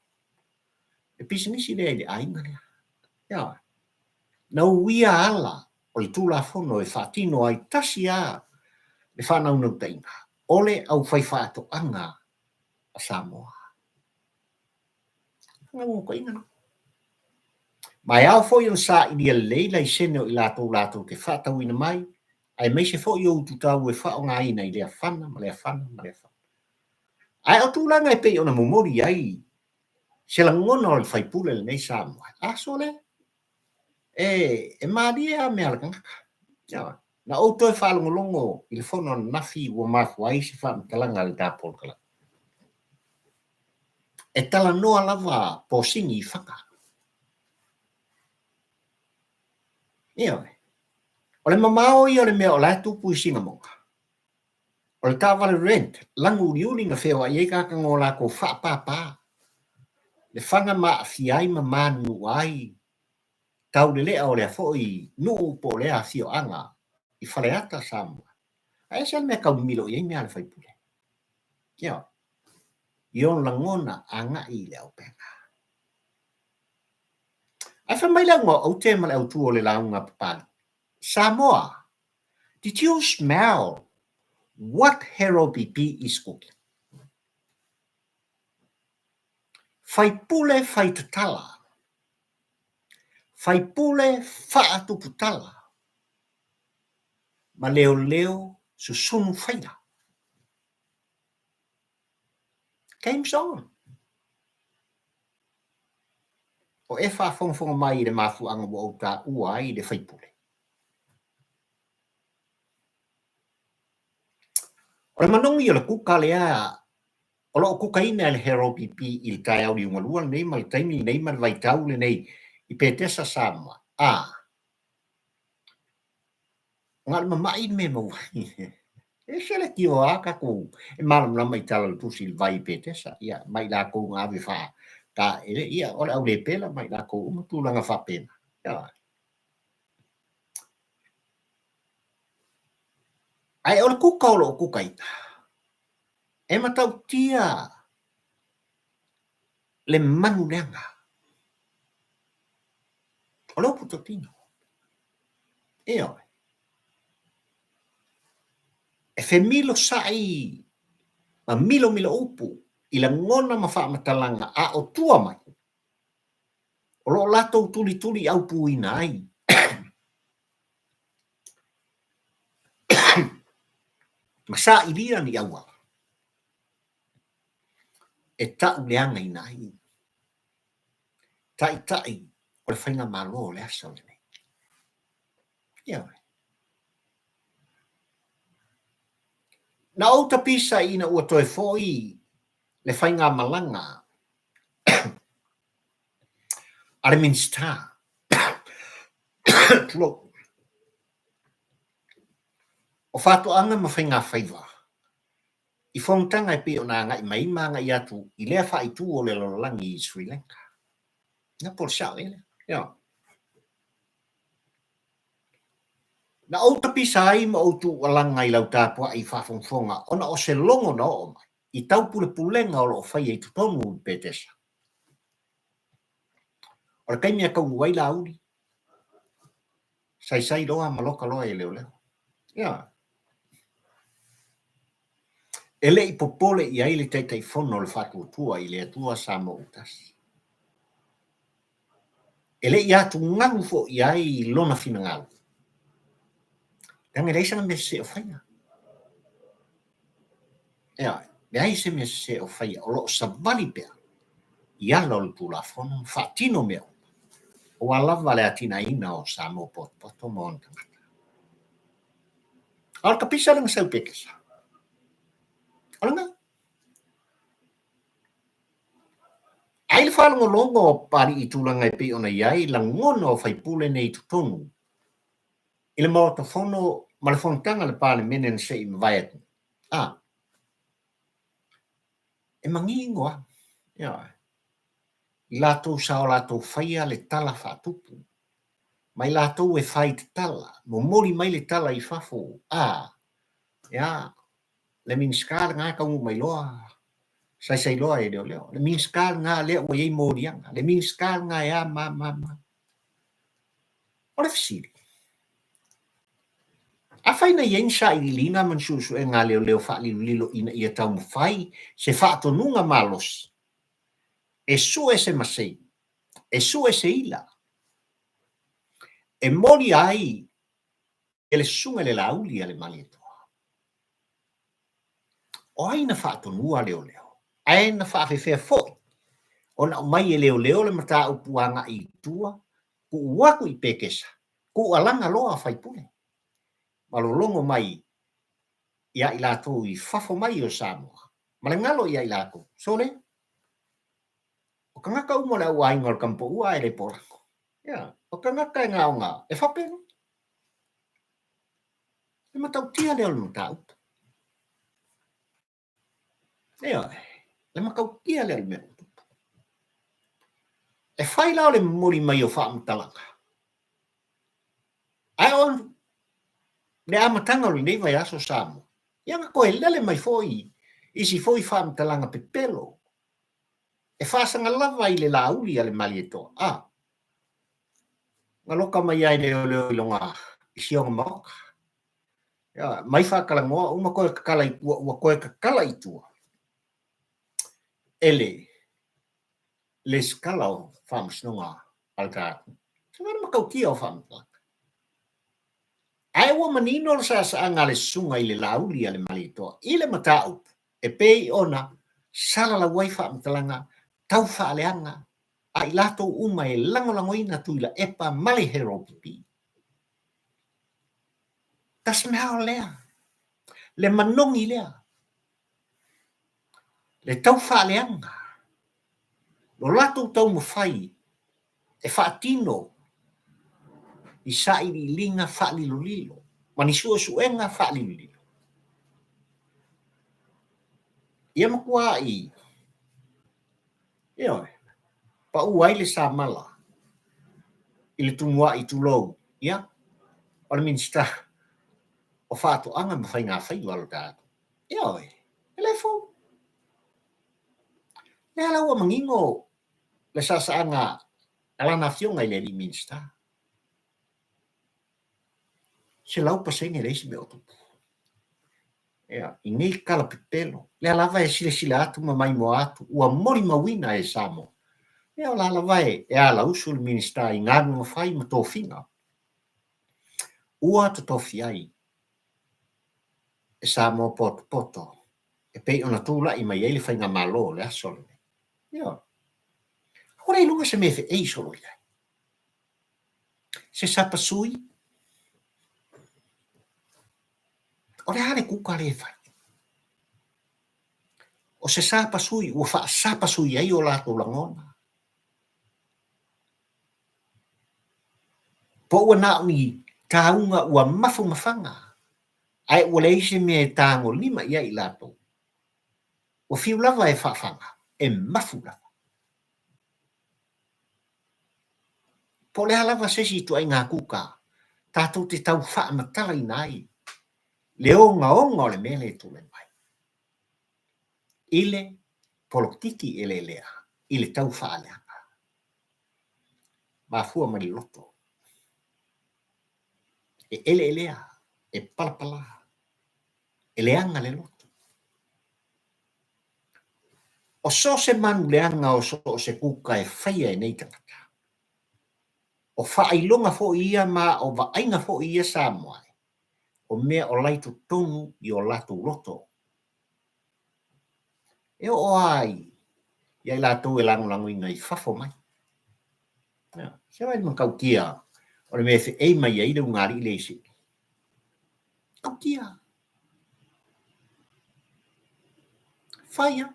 Le pisinisi lea i le aiga lea. Ioe. Na uia ala o le Tulafono e faatino ai tasi lava le faanaunautaiga o le aufaifaatoaga a Samoa. Faanaunautaiga lena. Ma e ao foi ona sailia lelei laisene o i latou latou te faatauina mai, aemaise foi o ututau e faaaogaina i lea fana ma lea fana ma lea fana. Ae o tulaga e pei ona momoli ai se lagona o le faipule lenei Samoa, a sole, e, e malie a mea a le tagata. Ioe. Na ou toe faalogologo i le fono ananafi ua mafua ai se faamatalaga a le ta polokalame. E talanoa lava posini i Faga. Ioe. O le mamao ia o le mea o la e tupu i Sinamoga. O le taavale rent, lanu uliuli na feoai ai tagata no latou faapapa le faga ma aafia ai ma manunua ai taulelea o lea foi nuu po o lea afioaga i Faleata, Samoa. Ae ese le mea tau mimilo i ai mea a le faipule. Ioe. I ona lagona agai i le auupega. Ae fai mai le auga o aute ma le autu o le lauga a Papalii, Samoa, did you smell what Harold BP is cooking? Faipule faitatala, faipule faatuputala, ma leoleo susunu faila. Game's on. O e faafogafoga mai i le mafuaaga ua ou taua ai le faipule. O le manogi o le kuka lea o lo o kukaina e le Herald PP i le taeao liugalua lenei ma le taimi lenei ma le vaitau lenei i Petesa Samoa, a na o le mama'i le mea e maua ai. E ese le tio a tatou e malamalama i tala o le tusi i le vai i Petesa, ia, ma i latou na ave faa taele, ia, o le aulepela ma i latou uma tulaga faapena. Ia. Ae o le kuka o lo o kukaina, e matautia le manu leaga. O le upu tautino. Ioe. E femilosa'i ma milomilo upu i lagona ma faamatalaga a o tua mai, o lo o latou tulituliaupuina ai ma sailia ni auala e ta'uleagaina ai Taitai o le Faigamalo o le aso lenei. Ioe. Na ou tapisa ina ua toe foi le faigamalaga a le Minisita, tulou, o Faatoaga ma Faigafaiva i fonotaga e pei ona agai mai ma agai atu i lea faaitu o le lalolagi i Sri Lanka. Ia po o le sao ea lea. Ia. Na ou tapisa ai ma ou tuualaga i lau tapuai faafogafoga ona o se logo na oo mai i taupulepulega o lo o faia i totonu i Petesa. O le taimi e taunuu ai Laauli, saisai loa ma loka loa e leoleo. Ia. E le i popole i ai le Taitaifono o le Faatuatua i le Atua Samoa ua Tasi. E le i atugalu foi i ai lona finagalo, leaga e leai sana mea sese o faia. Ioe, leai se mea sese o faia, o lo o savali pea i ala o le Tulafono ma faatino mea uma, aua lava le atinaeina o Samoa potopoto ma ona tagata. A o le kapisa lea na sau i Petesa, o lena. Ai le faalogologo o Papalii i tulaga e pei ona i ai lagona o faipule nei i totonu i le Maota Fono ma le Fonotaga a le Palemene na se i mavae atu nei. A, e manino lava, ioe, i latou sa o latou faia le tala faatupu, ma i latou e fai tatala, momoli mai le tala i fafo, a, ia, le Minisita lena e taunuu mai loa, saisai loa e leoleo, le Minisita lena lea ua i ai moliaga, le Minisita lena e a ma a ma a. O le fesili, afai na i ai ni sailiiliga ma ni suesuega a leoleo faalilolilo ina ia taumafai se faatonuga malosi e sue se masei, e sue se ila, e molia ai e le susuga i le Laauli a le Malietoa. O ai na faatonua leoleo? Ae na faafefea foi ona aumai e leoleo le mataupu agai i tua, tuu atu i Petesa, tuualaga loa a faipule, ma lologo mai ia i latou i fafo mai o Samoa, ma le galo ia i latou. Sole, o tagata uma o le au aiga o le Tamapoua ae le polago. Ia, o tagata e gaoga, e faapena. Le matautia lea o le mataupu. Ioe, le matautia lea o le mea ua tupu. E fai la o le momoli mai o faamatalaga, ae o le amataga o lenei vaiaso Samoa, ia na toe lele mai foi isi foi faamatalaga pepelo e faasaga lava i le Laauli a le Malietoa, a na loka mai ai leoleo i lona i si ona maota. Ia, mai faatalanoa uma toe tatala i tua, ua toe tatala i tua e le lesitala o Faamasinoga a le tatou. Se le matautia o faamatalaga. Ae ua manino le saasaaga a le susuga i le Laauli a le Malietoa i le mataupu e pei ona salalau ai faamatalaga tau faaleaga. a i latou uma e lagolagoina Tuilaepa ma le Harold Pipi. Tasmehao lea, le manogi lea, le tau faaleaga, lo latou taumafai e faatino i sailiiliga faalilolilo ma ni suesuega faalilolilo. Ia matuai, ioe, pau ai le samala i le tumuai tulou, ia, o le Minisita o Faatoaga ma Faigafaiva o le tatou. Ioe, e le fou. Lea la ua manino le saasaaga a lana afioga i le alii Minisita. 100% leai se mea o tupu. Ia, i nei tala pepelo, lea lava e silasila atu ma maimoa atu, ua molimauina e Samoa. Ia, o la lava e alausu le Minisita i galuega fai ma tofiga ua totofi ai e Samoa potopoto e pei ona tulai mai ai le faigamalo o le aso lenei. Ioe. Ua le iloga se mea e feei solo i ai. Se sapasui, o le a le kuka lea e fai? O se sapasui ua faasapasui ai o latou lagona. Po ua na o ni tauga ua mafumafaga, ae ua leai se mea e tagolima i ai i latou. Ua fiu lava e faafaga, e mafu lava. Po o le a lava se isi ituaiga kuka tatou te tau faamatalaina ai le ogaoga o le mea lea e tulai mai i le polokiki eleelea i le tau faaleaga. Mafua mai le loto e eleelea, e palapala, e leaga le loto. O so o se manu leaga o so o se kuka e faia e nei tagata, o faailoga foi ia ma o vaaiga foi ia Samoa e, o mea o la i totonu i o latou loto. E oo lava ia i latou e lagolagoina i fafo mai. Se vaai le matautia o le mea e feei mai ai le ulugalii lea i Sini. Tautia. Fai lava.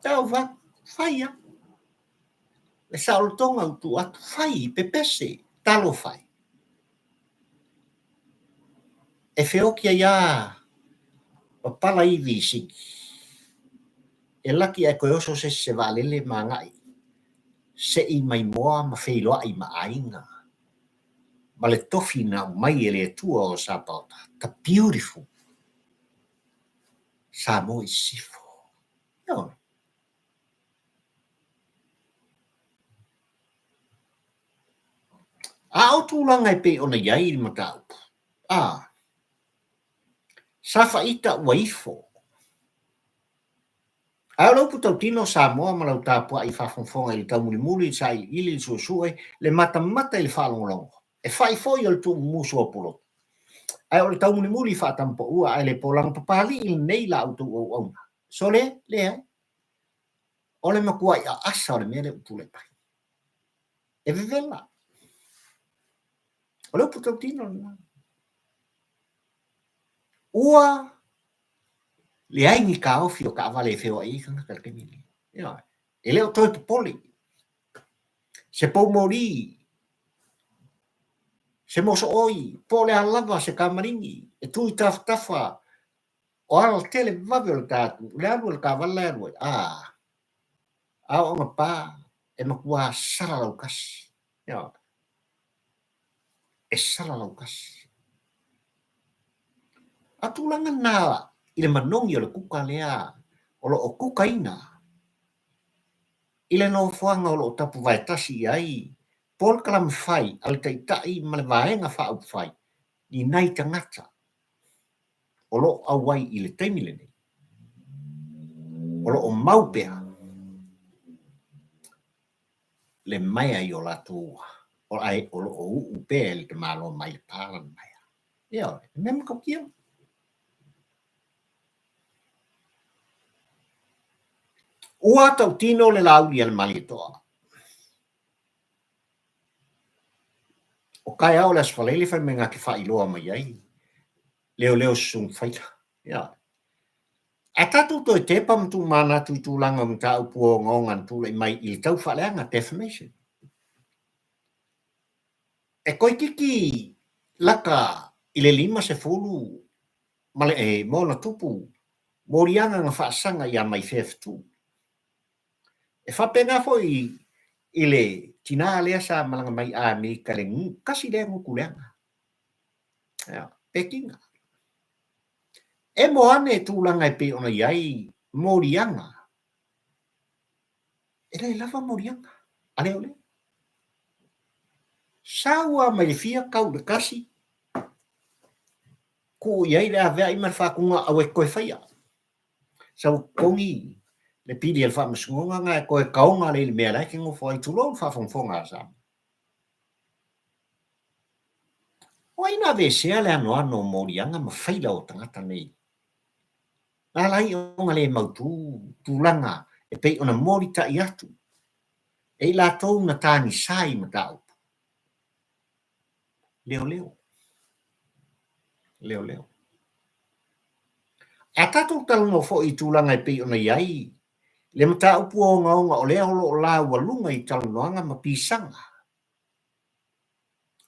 Tau fai, fai lava. Le saolotoga ua tuu atu, fai, pepese, talofa e. E feoti ai lava papala ivi i Sini. E laki ae toe oso se isi se vaalele ma agai se i maimoa ma feiloai ma aiga ma le tofi na aumai e le Atua o Sapaota, the beautiful Samoa i Sisifo. Ioe. A o tulaga e pei ona i ai le mataupu, a, sa faita ua ifo. Ae o le upu tautino, Samoa ma lau tapuai faafogafoga i le taumulimuli, le sailiili, le suesue, le matamata i le faalogologo, e fai foi o le tuumumusu o Pulotu. Ae o le taumulimuli faatamapaua ae le polaga papalii lenei la outou auauna. Sole, leai. O le matuai aasa o le mea lea ua tulai mai. E vevela. O le upu tautino lena. Ua leai ni taofi o taavale e feoai ai tagata i le taimi lenei. Ioe. E le o toe popole. Se poumoli, se mosooi, po o le a lava se tamaligi e tu i tafatafa o alatele vave o le ta atunuu, le alu a le taavale la e alu ai, a, a oo ina pa, e matua salalau tasi. Ioe. E salalau tasi. A tulaga na i le manogi o le kuka lea o lo o kukaina i le nofoaga o lo o tapuvae tasi i ai polokalame fai a le Taitai ma le Vaega Faaupufai ni nai tagata o lo o auai i le taimi lenei, o lo o mau pea le maea i o latou ae o lo o uu pea e le tamaloa mai le pa lana maea. Ioe, e mea matautia. Ua tautino le lāuli a le Malietoa. O taeao o le Aso Faraile fai mai na te faailoa mai ai leoleo susunu faila. Ia. A tatou toe tepa ma tuumanatu i tulaga o mataupu ogaoga na tulai mai i le taufaaleaga, defamation. E toeitiiti lata i le 50 ma le ma ona tupu moliaga na faasaga ia Maifea Fetu. E faapena foi i le tinā lea sa malaga mai Amerika i le tasi lea gutu leaga. Ia, Petina. Emo ane tulaga e pei ona i ai moliaga. E le lava moliaga a leoleo. Sau lava mai le fia tau i le kasi, tuu i ai le aveai ma le faatuga aua e te toe faia. Sau e totogi le pili a le faamasinoga na e toe taoga lea i le mea la e te nofo ai, tulou le faafogafoga a Samoa. O ai na aveesea le anoano o moliaga ma faila o tagata nei? Na ala ai ona le mautu tulaga e pei ona molitai atu e i latou na tagisa i mataupu. Leoleo. Leoleo. A tatou talanoa foi i tulaga e pei ona i ai le mataupu ogaoga o lea o lo o laualuga i talanoaga ma pisaga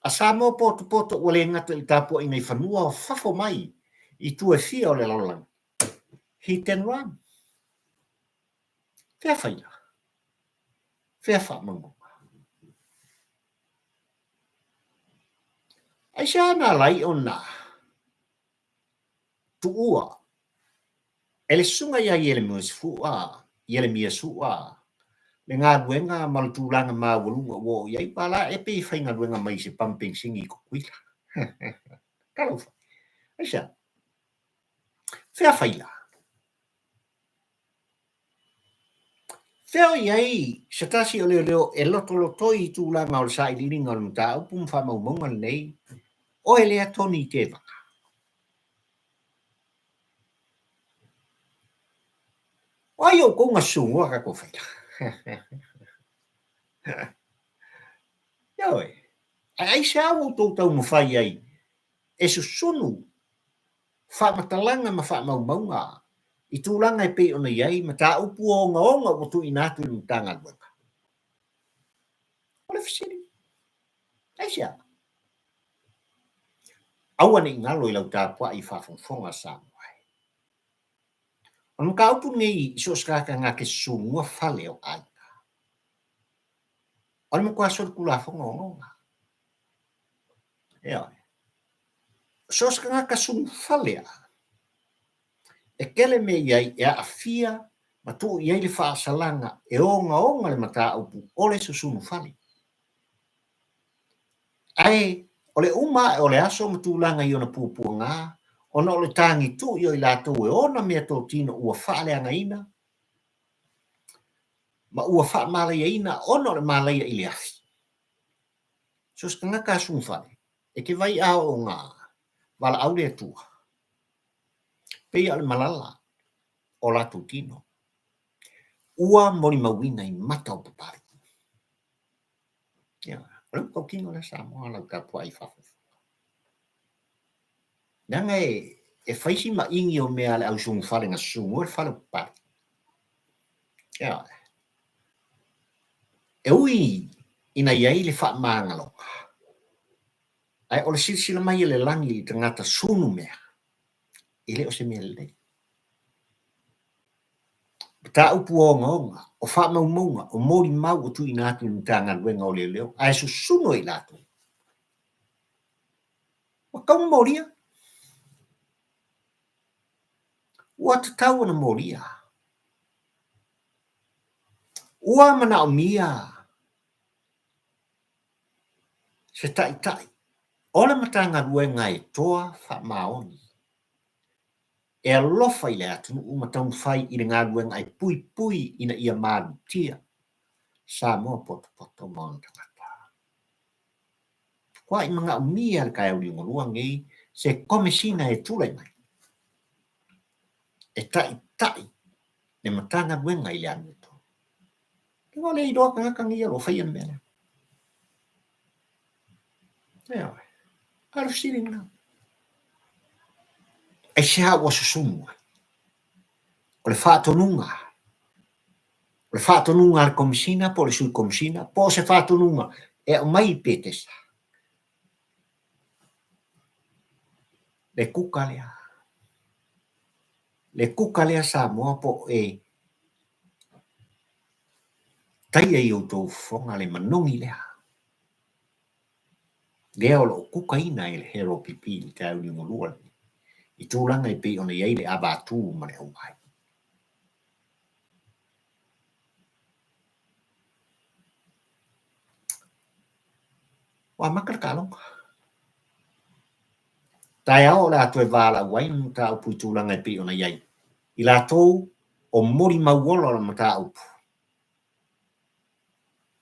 a Samoa potopoto ua le gata i le tapuaiga i fanua o fafo mai i tua e fia o le lalolagi, hit and run. Fea faila? Fea faamaumauga? Aisea na ala ai ona tuua e le susuga ia Ielemia Su'a le galuega ma le tulaga maualuga ua oo i ai, ua ala e pei e faigaluega mai i se pamu penisini i Tutuila. Talofa. Aisea? Fea faila? Fea o i ai se tasi o leoleo e lotolotoi i tulaga o le sailiiliga o le mataupu ma faamaumauga lenei, oe lea Tony Tevaga? O ai outou na susunua tatou faila? Ioe, ae aisea ua outou taumafai ai e susunu faamatalaga ma faamaumauga i tulaga e pei ona i ai mataupu ogaoga ua tuuina atu i le Matagaluega? O le fesili, aisea? Aua ne i galo i lau tapuai i faafogafoga a Samoa e. O le mataupu lenei i so o se tagata na te susunua fale o aiga, o le matua solitulafono ogaoga. Ioe. So o se tagata sunufale lava, e tele mea i ai e aafia ma tuu i ai le faasalaga e ogaoga le mataupu o le susunufale. Ae o le uma ae o le aso ma tulaga i ona puapuaga, ona o le tagitui o i latou e ona meatotino ua faaleagaina ma ua faamalaiaina ona o le malaia i le afi. So se tagata a sunufale, e te vai a oo na valaau le Atua, pei a o le malala o latou tino, ua molimauina i mata o Papalii. Ia, o le tautino lea Samoa lau tapuai i fafo. Leaga e fai si maʻigi o mea a le au sunufale na susunua le fale o Papalii. Ia, e ui ina i ai le faamagaloga, ae o le silasila mai a le lagi i le tagata sunu mea, e le o se mea lelei. Mataupu ogaoga, o faamaumauga, o molimau ua tuuina atu i le Matagaluega o Leoleo, ae susunu e i latou. Ua tatau ona molia. Ua tatau ona molia. Ua manaomia se taitai o le Matagaluega e toa faamaoni e alofa i le atunuu ma taumafai i le galuega e puipui ina ia malutia Samoa potopoto ma ona tagata. Matua i manaomia le taeao liugalua lenei se Komesina e tulai mai e taitai. Le Matagaluega i le amiotonu. Ua le iloa tagata nei o lo o faia le mea lea. Ioe. A o le fesili lena. Aisea ua susunu ai? O le faatonuga, o le faatonuga a le Komesina po o le Sui Komesina po o se faatonuga e aumai i Petesa. Le kuka lea. Le kuka lea Samoa po o e taia i outou fofoga le manogi lea. Lea o lo o kukaina e le HRPP i le taeao liugalua lenei i tulaga e pei ona i ai le avatū ma le auvai. Ua amata le taaloga. Taeao o le a toe valaau ai le mataupu i tulaga e pei ona i ai i latou o molimau ola o le mataupu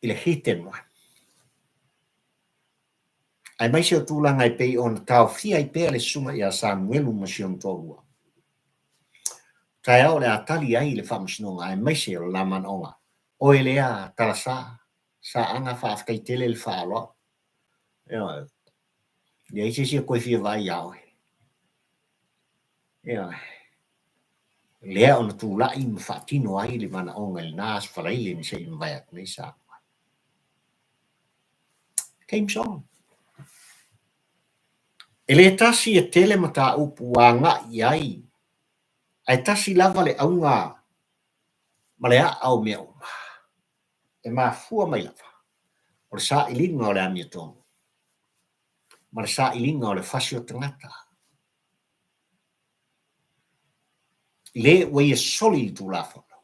i le hit and run, aemaise o tulaga e pei ona taofia ai pea le susuga ia Samuelu ma si ona toalua. Taeao o le a tali ai le faamasinoga aemaise o le la manaoga, oe lea Talasa, Saaga faafetai tele le faaaloalo. Ioe. Leai se isi e toe fia vaai ia oe. Ioe. Lea ona tulai ma faatino ai le manaoga i lena Aso Faraile na se i mavae atu nei Samoa. Game's on. E le tasi e tele mataupu ua agai i ai, ae tasi lava le auga ma le a'a o mea uma. E mafua mai lava o le sailiga o le amiotonu ma le sailiga o le fasi o tagata i le ua ia soli le Tulafono,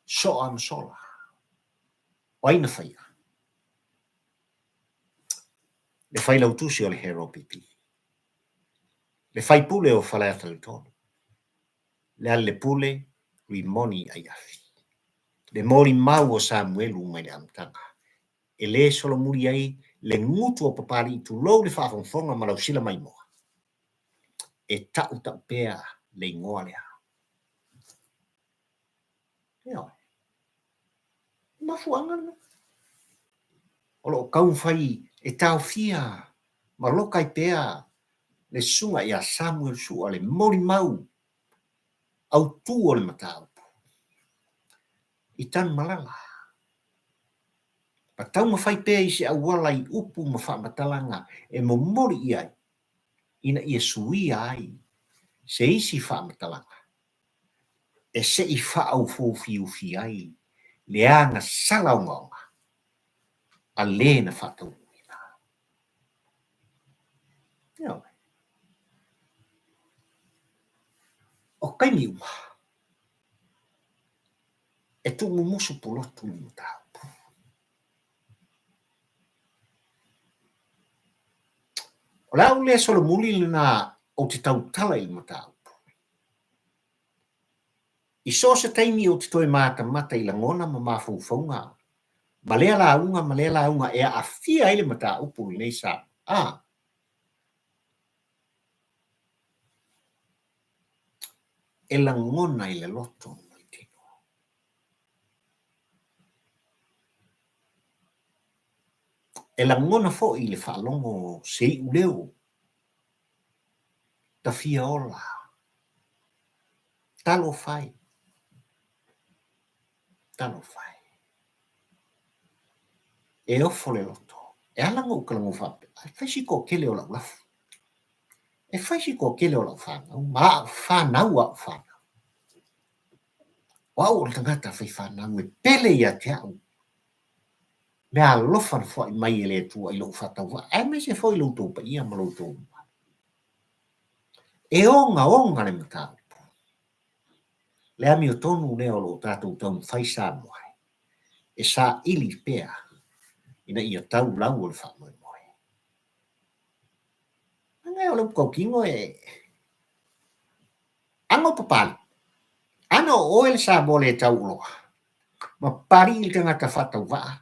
soa ma sola. O ai na faia? Le failautusi o le HRPP, le faipule o Faleata le 3. Lealailepule Rimoni Aiafi. Le molimau o Samuelu mai le amataga, e le solomuli ai le gutu o Papalii tulou le faafogafoga ma lau sila maimoa. E tautau pea le igoa lea. Ioe. O mafuaaga lena. O lo o taumafai e taofia ma loka ai pea le susuga ia Samuel Sua le molimau autu o le mataupu i Tanumalala. Ma taumafai pea i se auala i upu ma faamatalaga e momoli i ai ina ia suia ai se isi faamatalaga e se i faaofuofiufi ai le agasala ogaoga a le na faataunuuina. Ioe. O taimi uma, e tuumumusu pulotu le mataupu. O le au lea solomuli lena ou te tautala i le mataupu. I so o se taimi ou te toe matamata i lagona ma mafaufauga ma lea lauga ma lea lauga e aafia ai le mataupu lenei sa a e lagona i le loto ma le tino. E lagona foi i le faalogo se iuleo tafia ola. Talofa e! Talofa e! E ofo le loto. E ala ona ou talanoa faapea, e fai si toatele o lau lafu. E fai si toatele o lau fanau ma au fanau a au fanau. O au o le tagata fai fanau e pele ia te au mea alofa na foai mai e le Atua i lou faatauvaa, aemaise foi lo outou paia ma lo outou mamalu. E ogaoga le mataupu. Le amiotonu lea o lo o tatou taumafai Samoa e saili pea ina ia tau lau o le faamoemoe. Leaga o le upu tautino e Ano papalii. Ana o oe le Samoa le tauoloa, ma papalii le tagata faatauvaa,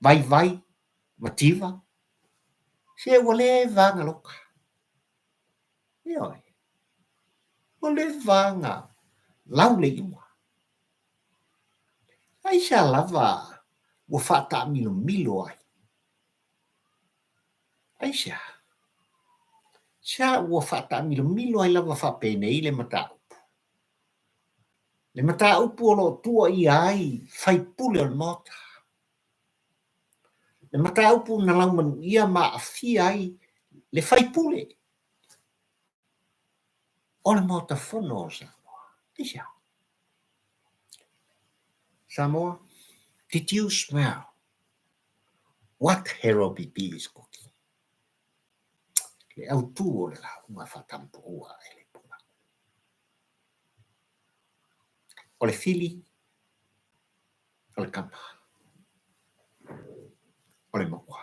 vaivai, mativa, se ua leva ona loka. Ioe. Ua leva ona Lau le iuga. Aisea lava ua faataamilomilo ai? Aisea? Sea ua faataamilomilo ai lava faapenei le mataupu? Le mataupu o lo o tuuaia ai faipule o le Maota. Le mataupu na laumanuia ma aafia ai le faipule o le Maota Fono o Samoa. Aisea? Samoa, did you smell what Harold BP is cooking? Le autu o le lauga faatamupoua e le pula. O le fili, o le kama, o le maua.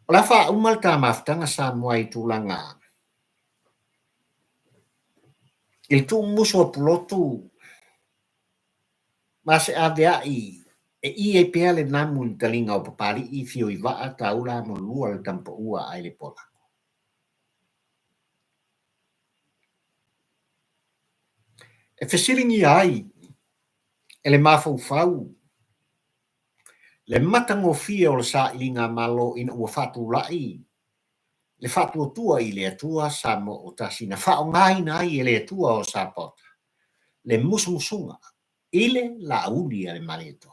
O le a faauma le ta mafutaga Samoa i tulaga i le tuumumusu o Pulotu ma se avea'i e ʻī ai pea le namu i le taliga o Papali'i, Fioivaa, Taula, Molulua, le Tamapaua ae le Poalako. E fesiligia ai e le mafaufau le matagofie o le sailiga Malo ina ua faatulai le faatuatua i le Atua Samoa ua Tasi na faaaogaina ai e le Atua o Sapaota le musumusuga i le laauli a le Malietoa.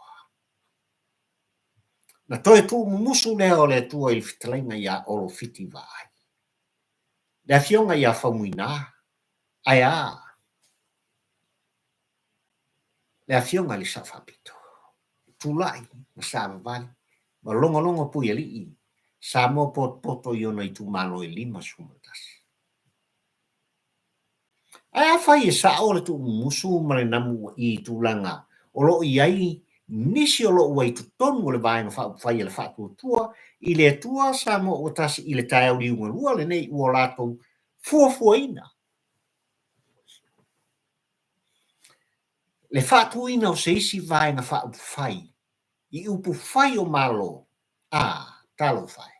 Na toe tuumumusu lea o le Atua i le fetalaiga ia Olo Fiti Vaai, le afioga ia Faumuina, ae a le afioga i le Sao Faapito, tulai ma savavali ma logologo puialii Samoa potopoto i ona itumalo e 51. Ae afai e sao le tuumumusu ma le namu ua i tulaga o lo o i ai nisi o lo o ua i totonu o le Vaega Faaupufai a le Faatuatua i le Atua Samoa ua Tasi i le taeao liugalua lenei ua o latou fuafuaina Le faatuina o se isi Vaega Faaupufai i upufai o Malo, a, talofa e!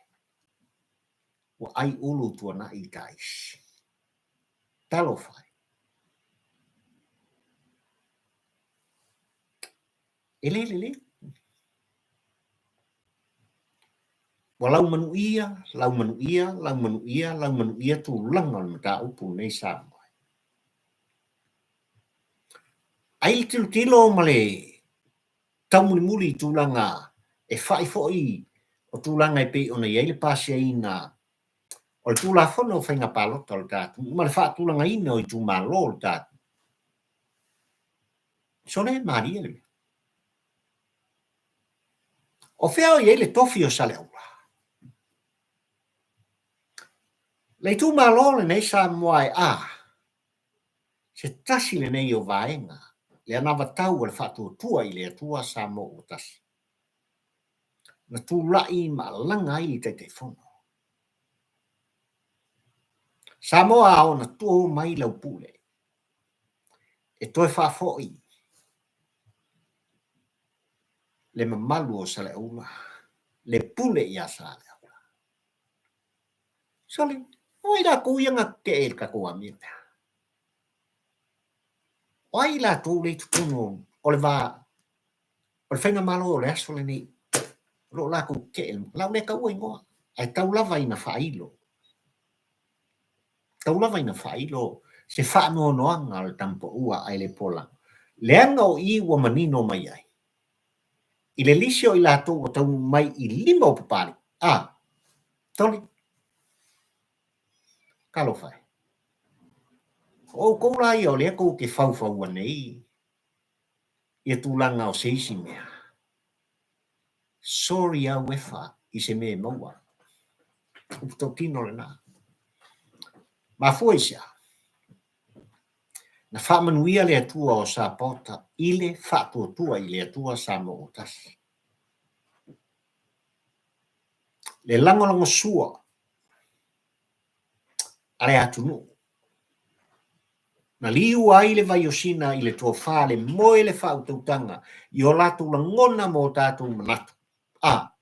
Ua ai ulu tuanai i taisi. Talofa e! E le lelei. Ua laumanuia, laumanuia, laumanuia, laumanuia tulaga o le mataupu lenei Samoa. Ai le tilotilo ma le taumulimuli i tulaga e fai foi o tulaga e pei ona i ai le pasiaina o le Tulafono o Faiga Palota o le tatou ma le faatulagaina o itumalo o le tatou. Sole malie le mea. O fea o i ai le tofi o Saleaula? Le itumalo lenei Samoa e a, se tasi lenei o vaega le anavatau a le Faatuatua i le Atua Samoa ua Tasi, na tulai ma alaga ai le Taitaifono. Samoa a ona to mai lau pule e toe faafoi le mamalu o Saleaula, le pule iā Saleaula. Sole, o ai latou ia na tetee i le tatou amio lea? O ai latou lea i totonu o le va o le faigamalo o le aso lenei o lo o latou tetee? O le a ou le taua igoa, ae tau lava ina faailo. Tau lava ina faailo se faanoanoaga o le tama paua ae le pola, leaga o i ua manino mai ai i le lisi o i latou ua taunuu mai i lima o Papalii. A, toli. Talofa e. O outou la ia o lea tou te faufaua nei ia tulaga o se isi mea. Sorry au efa i se mea e maua. Upu tautino lena. Mafua i se a? Na faamanuia le Atua o Sapota i le faatuatua i le Atua Samoa ua Tasi. Le lagolagosua a le atunuu. Na liua ai le vaiosina i le tofa, le moe, le faautautaga i o latou lagona ma o tatou manatu. A,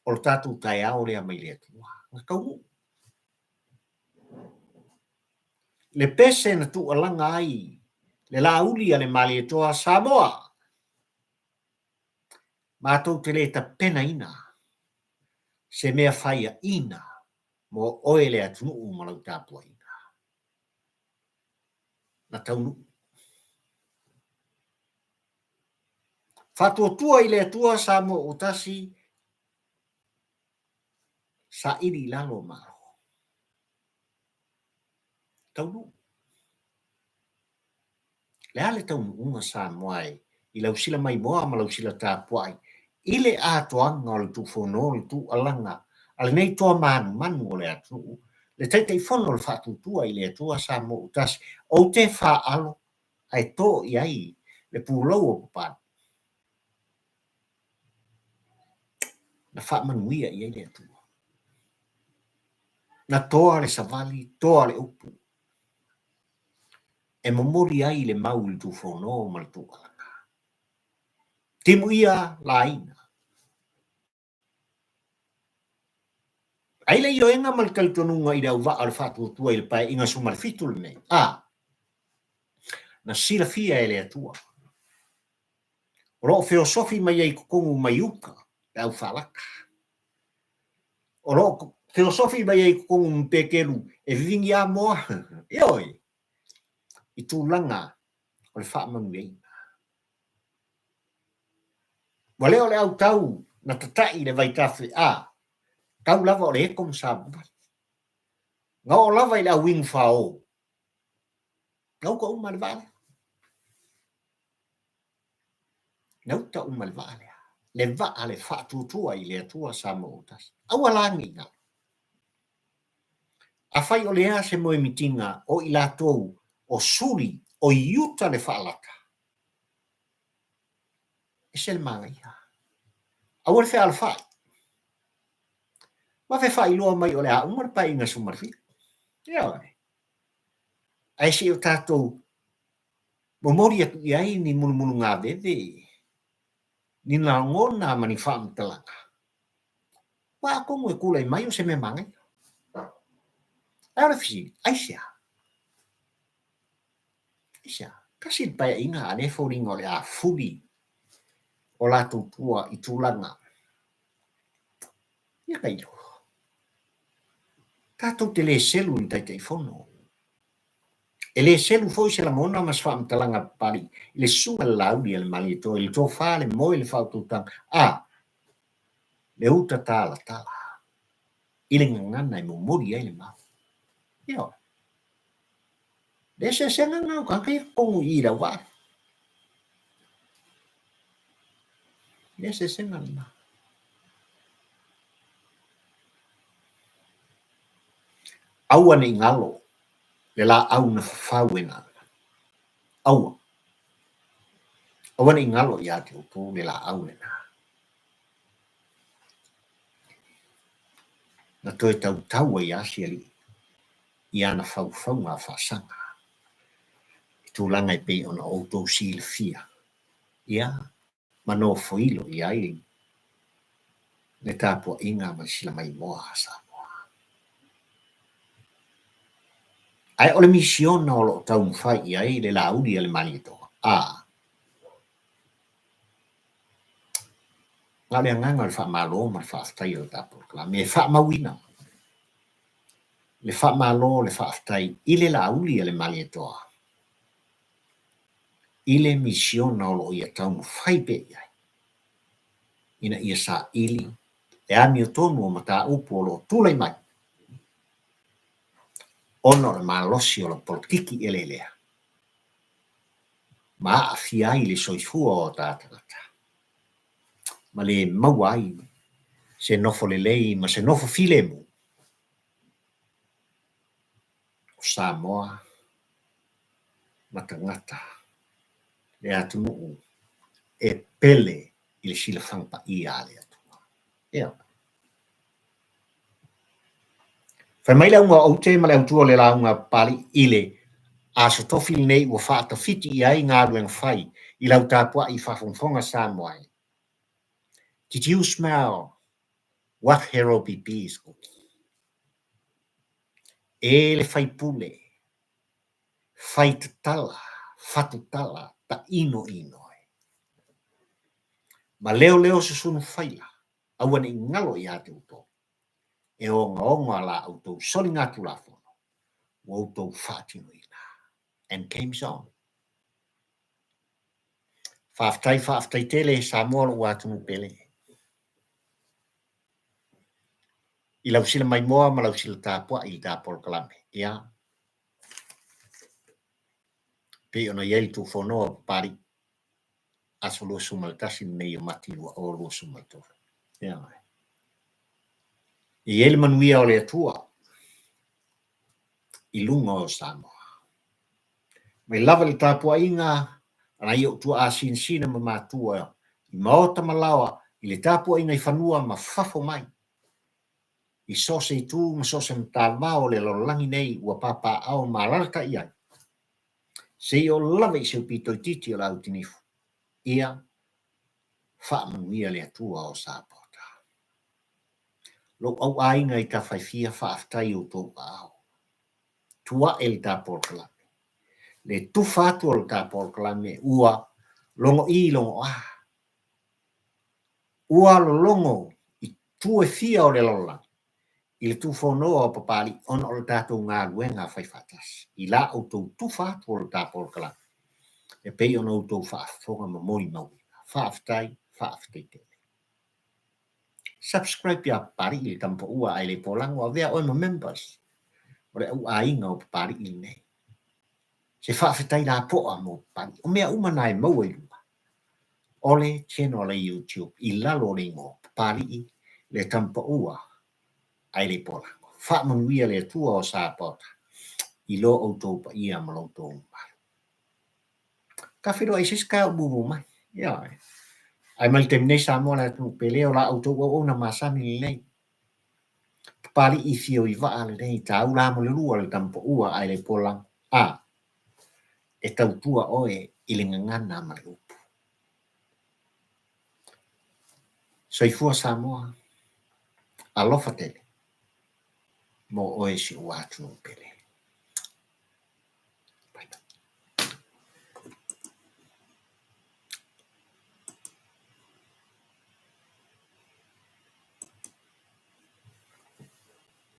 o lo tatou taeao lea mai le Atua. Na taunuu. Le pese na tuualaga ai le laauli a le Malietoa Samoa, matou te le tapenaina se mea faiaina mo oe le atunuu ma lau tapuaiga. Na taunuu. Faatuatua i le Atua Samoa ua tasi, saili i lalo Malo. Taunuu. Le a le taunuuga Samoa e i lau sila maimoa ma lau sila tapuai i le atoaga o le tuufono le tuualaga a lenei toa manumanu o le atunuu, le Taitaifono o le Faatuatua i le Atua Samoa ua tasi, ou te faaalo ae to i ai le pulou o Papalii. Na faamanuia i ai le Atua. Na toa le savali, toa le upu e momoli ai le mau i le tuufono ma le tuualaga. Timuia laina. Ai le ioega ma le talitonuga i le auvaa o le faatuatua i le Paeaiga 17 lenei, a na silafia e le Atua. O lo o feosofi mai ai i totonu mai uta le au faalata. O lo o feosofi mai ai i totonu ma pekelu e vivini amoa, ioe, i tulaga o le faamanuiaina. Ua le o le autau na tata'i i le vaitafe a, tau lava o le eto ma savavali. Na oo lava i le auinu fao, na uta uma le vaa lea. Na uta uma le vaa lea, le vaa le faatuatua i le Atua Samoa ua tasi. Aua la ne i galo. Afai o le a se moemitiga o i latou o suli o i uta le faalata, ese le manaia. Aua le fealofai. Ma fe faailoa mai o le a uma le Paeaiga 17. Ioe. Ae se i o tatou momoli atu i ai ni mulumulugaveve, ni lagona ma ni faamatalaga, aua atonu e tulai mai o se mea manaia. Ae o le fesili, aisea? Aisea? Tasi le paeaiga a lea e foliga o le a fuli o latou tua i tulaga ia tailo. Tatou te le selu i ni Taitaifono. E le selu foi se lagona ma se faamatalaga a Papalii i le susuga i le Laauli a le Malietoa i le tofa, le moe, le faautautaga, a le uta talatala i le gagana e momoli ai le mau. Ioe. Le eseesega lena o tagata ia totonu i i le auvaa. Le eseesega lena. Aua ne i galo le laau na fafau e nana. Aua. Aua ne i galo ia te outou le laau lena. Na toe tautau ai lava si alii i ana faufauga faasaga i tulaga e pei ona outou silafia, ia, ma nofoilo i ai le tapuaiga ma le silamaimoa a Samoa. Ae o le misiona o lo o taumafai i ai le Laauli a le Malietoa, a na o le agaga o le faamalo ma le faafetai o le tatou polokalame e faamauina le faamalo le faafetai i le Laauli a le Malietoa i le misiona o lo o ia taumafai pea i ai ina ia saili le amiotonu o mataupu o lo o tulai mai ona o le malosi o le polokiki eleelea ma aafia ai le soifua o ta tagata ma le maua ai se nofo lelei ma se nofo filemu o Samoa ma tagata le atunuu e pele i le silafaga paia a le Atua. Ioe. Fai mai le auga o aute ma le autu o le lauga a Papalii i le Aso Tofi lenei ua faatafiti i ai galuega fai i lau tapuai i faafogafoga Samoa e. Did you smell what Hero BP is cooking? E le faipule. Fai tatala, fatutala, tainoino e. Ma leoleo susunu faila, aua ne i galo ia te outou, e ogaoga la outou soligatulafono ua outou faatinoina. And game's on. Faafetai, faafetai tele Samoa lou atunuu pele. I lau sila maimoa ma lau sila tapuai i le ta polokalame. Ia. Pei ona i ai le tuufonoa o Papalii, aso 21 lenei o Mati 2023. Ia. E i ai le manuia o le Atua i luga o Samoa. Mai lava i le tapuaiga a nai ou tuaa sinasina ma matua i maota ma laoa i le tapuaiga i fanua ma fafo mai, i so o se itu ma so o se matavao o le lalolagi nei ua papaaao ma alaalatai ai, seia oo lava i si ou pito itiiti o le autinifu, ia faamanuia le Atua o Sapota. Lou au aiga i tafa e fia, faafetai i outou aao. Tuae le ta polokalame. Le tufa atu o le ta polokalame ua logo i logo a. Ua lologo i tu e fia o le lalolagi i le tuufonoa o Papalii ona o le tatou galuega faifaatasi i la outou tufa atu o le ta polokalame e pei ona outou faafofoga ma molimauina. Faafetai, faafetai tele. Subscribe iā Papalii le tama paua ae le polago avea oe ma members o le au aiga o Papalii lenei. Se faafetai lapoa mo Papalii. O mea uma na e maua i luga o le channel a YouTube i lalo o le igoa Papalii le tama paua ae le polago. Faamanuia le Atua o Sapaota i lo outou paia ma lo outou mamalu. Ka feiloai i se isi taeao mumu mai. Ioe. Ae mai le taimi nei Samoa le atunuu pele o la outou auauna masani lenei. Papalii fio i vaa lenei taula mo le lua le tama paua ae le polago. A e tautua oe i le gagana ma le upu. Soifua Samoa, alofa tele mo oe si ou atunuu pele.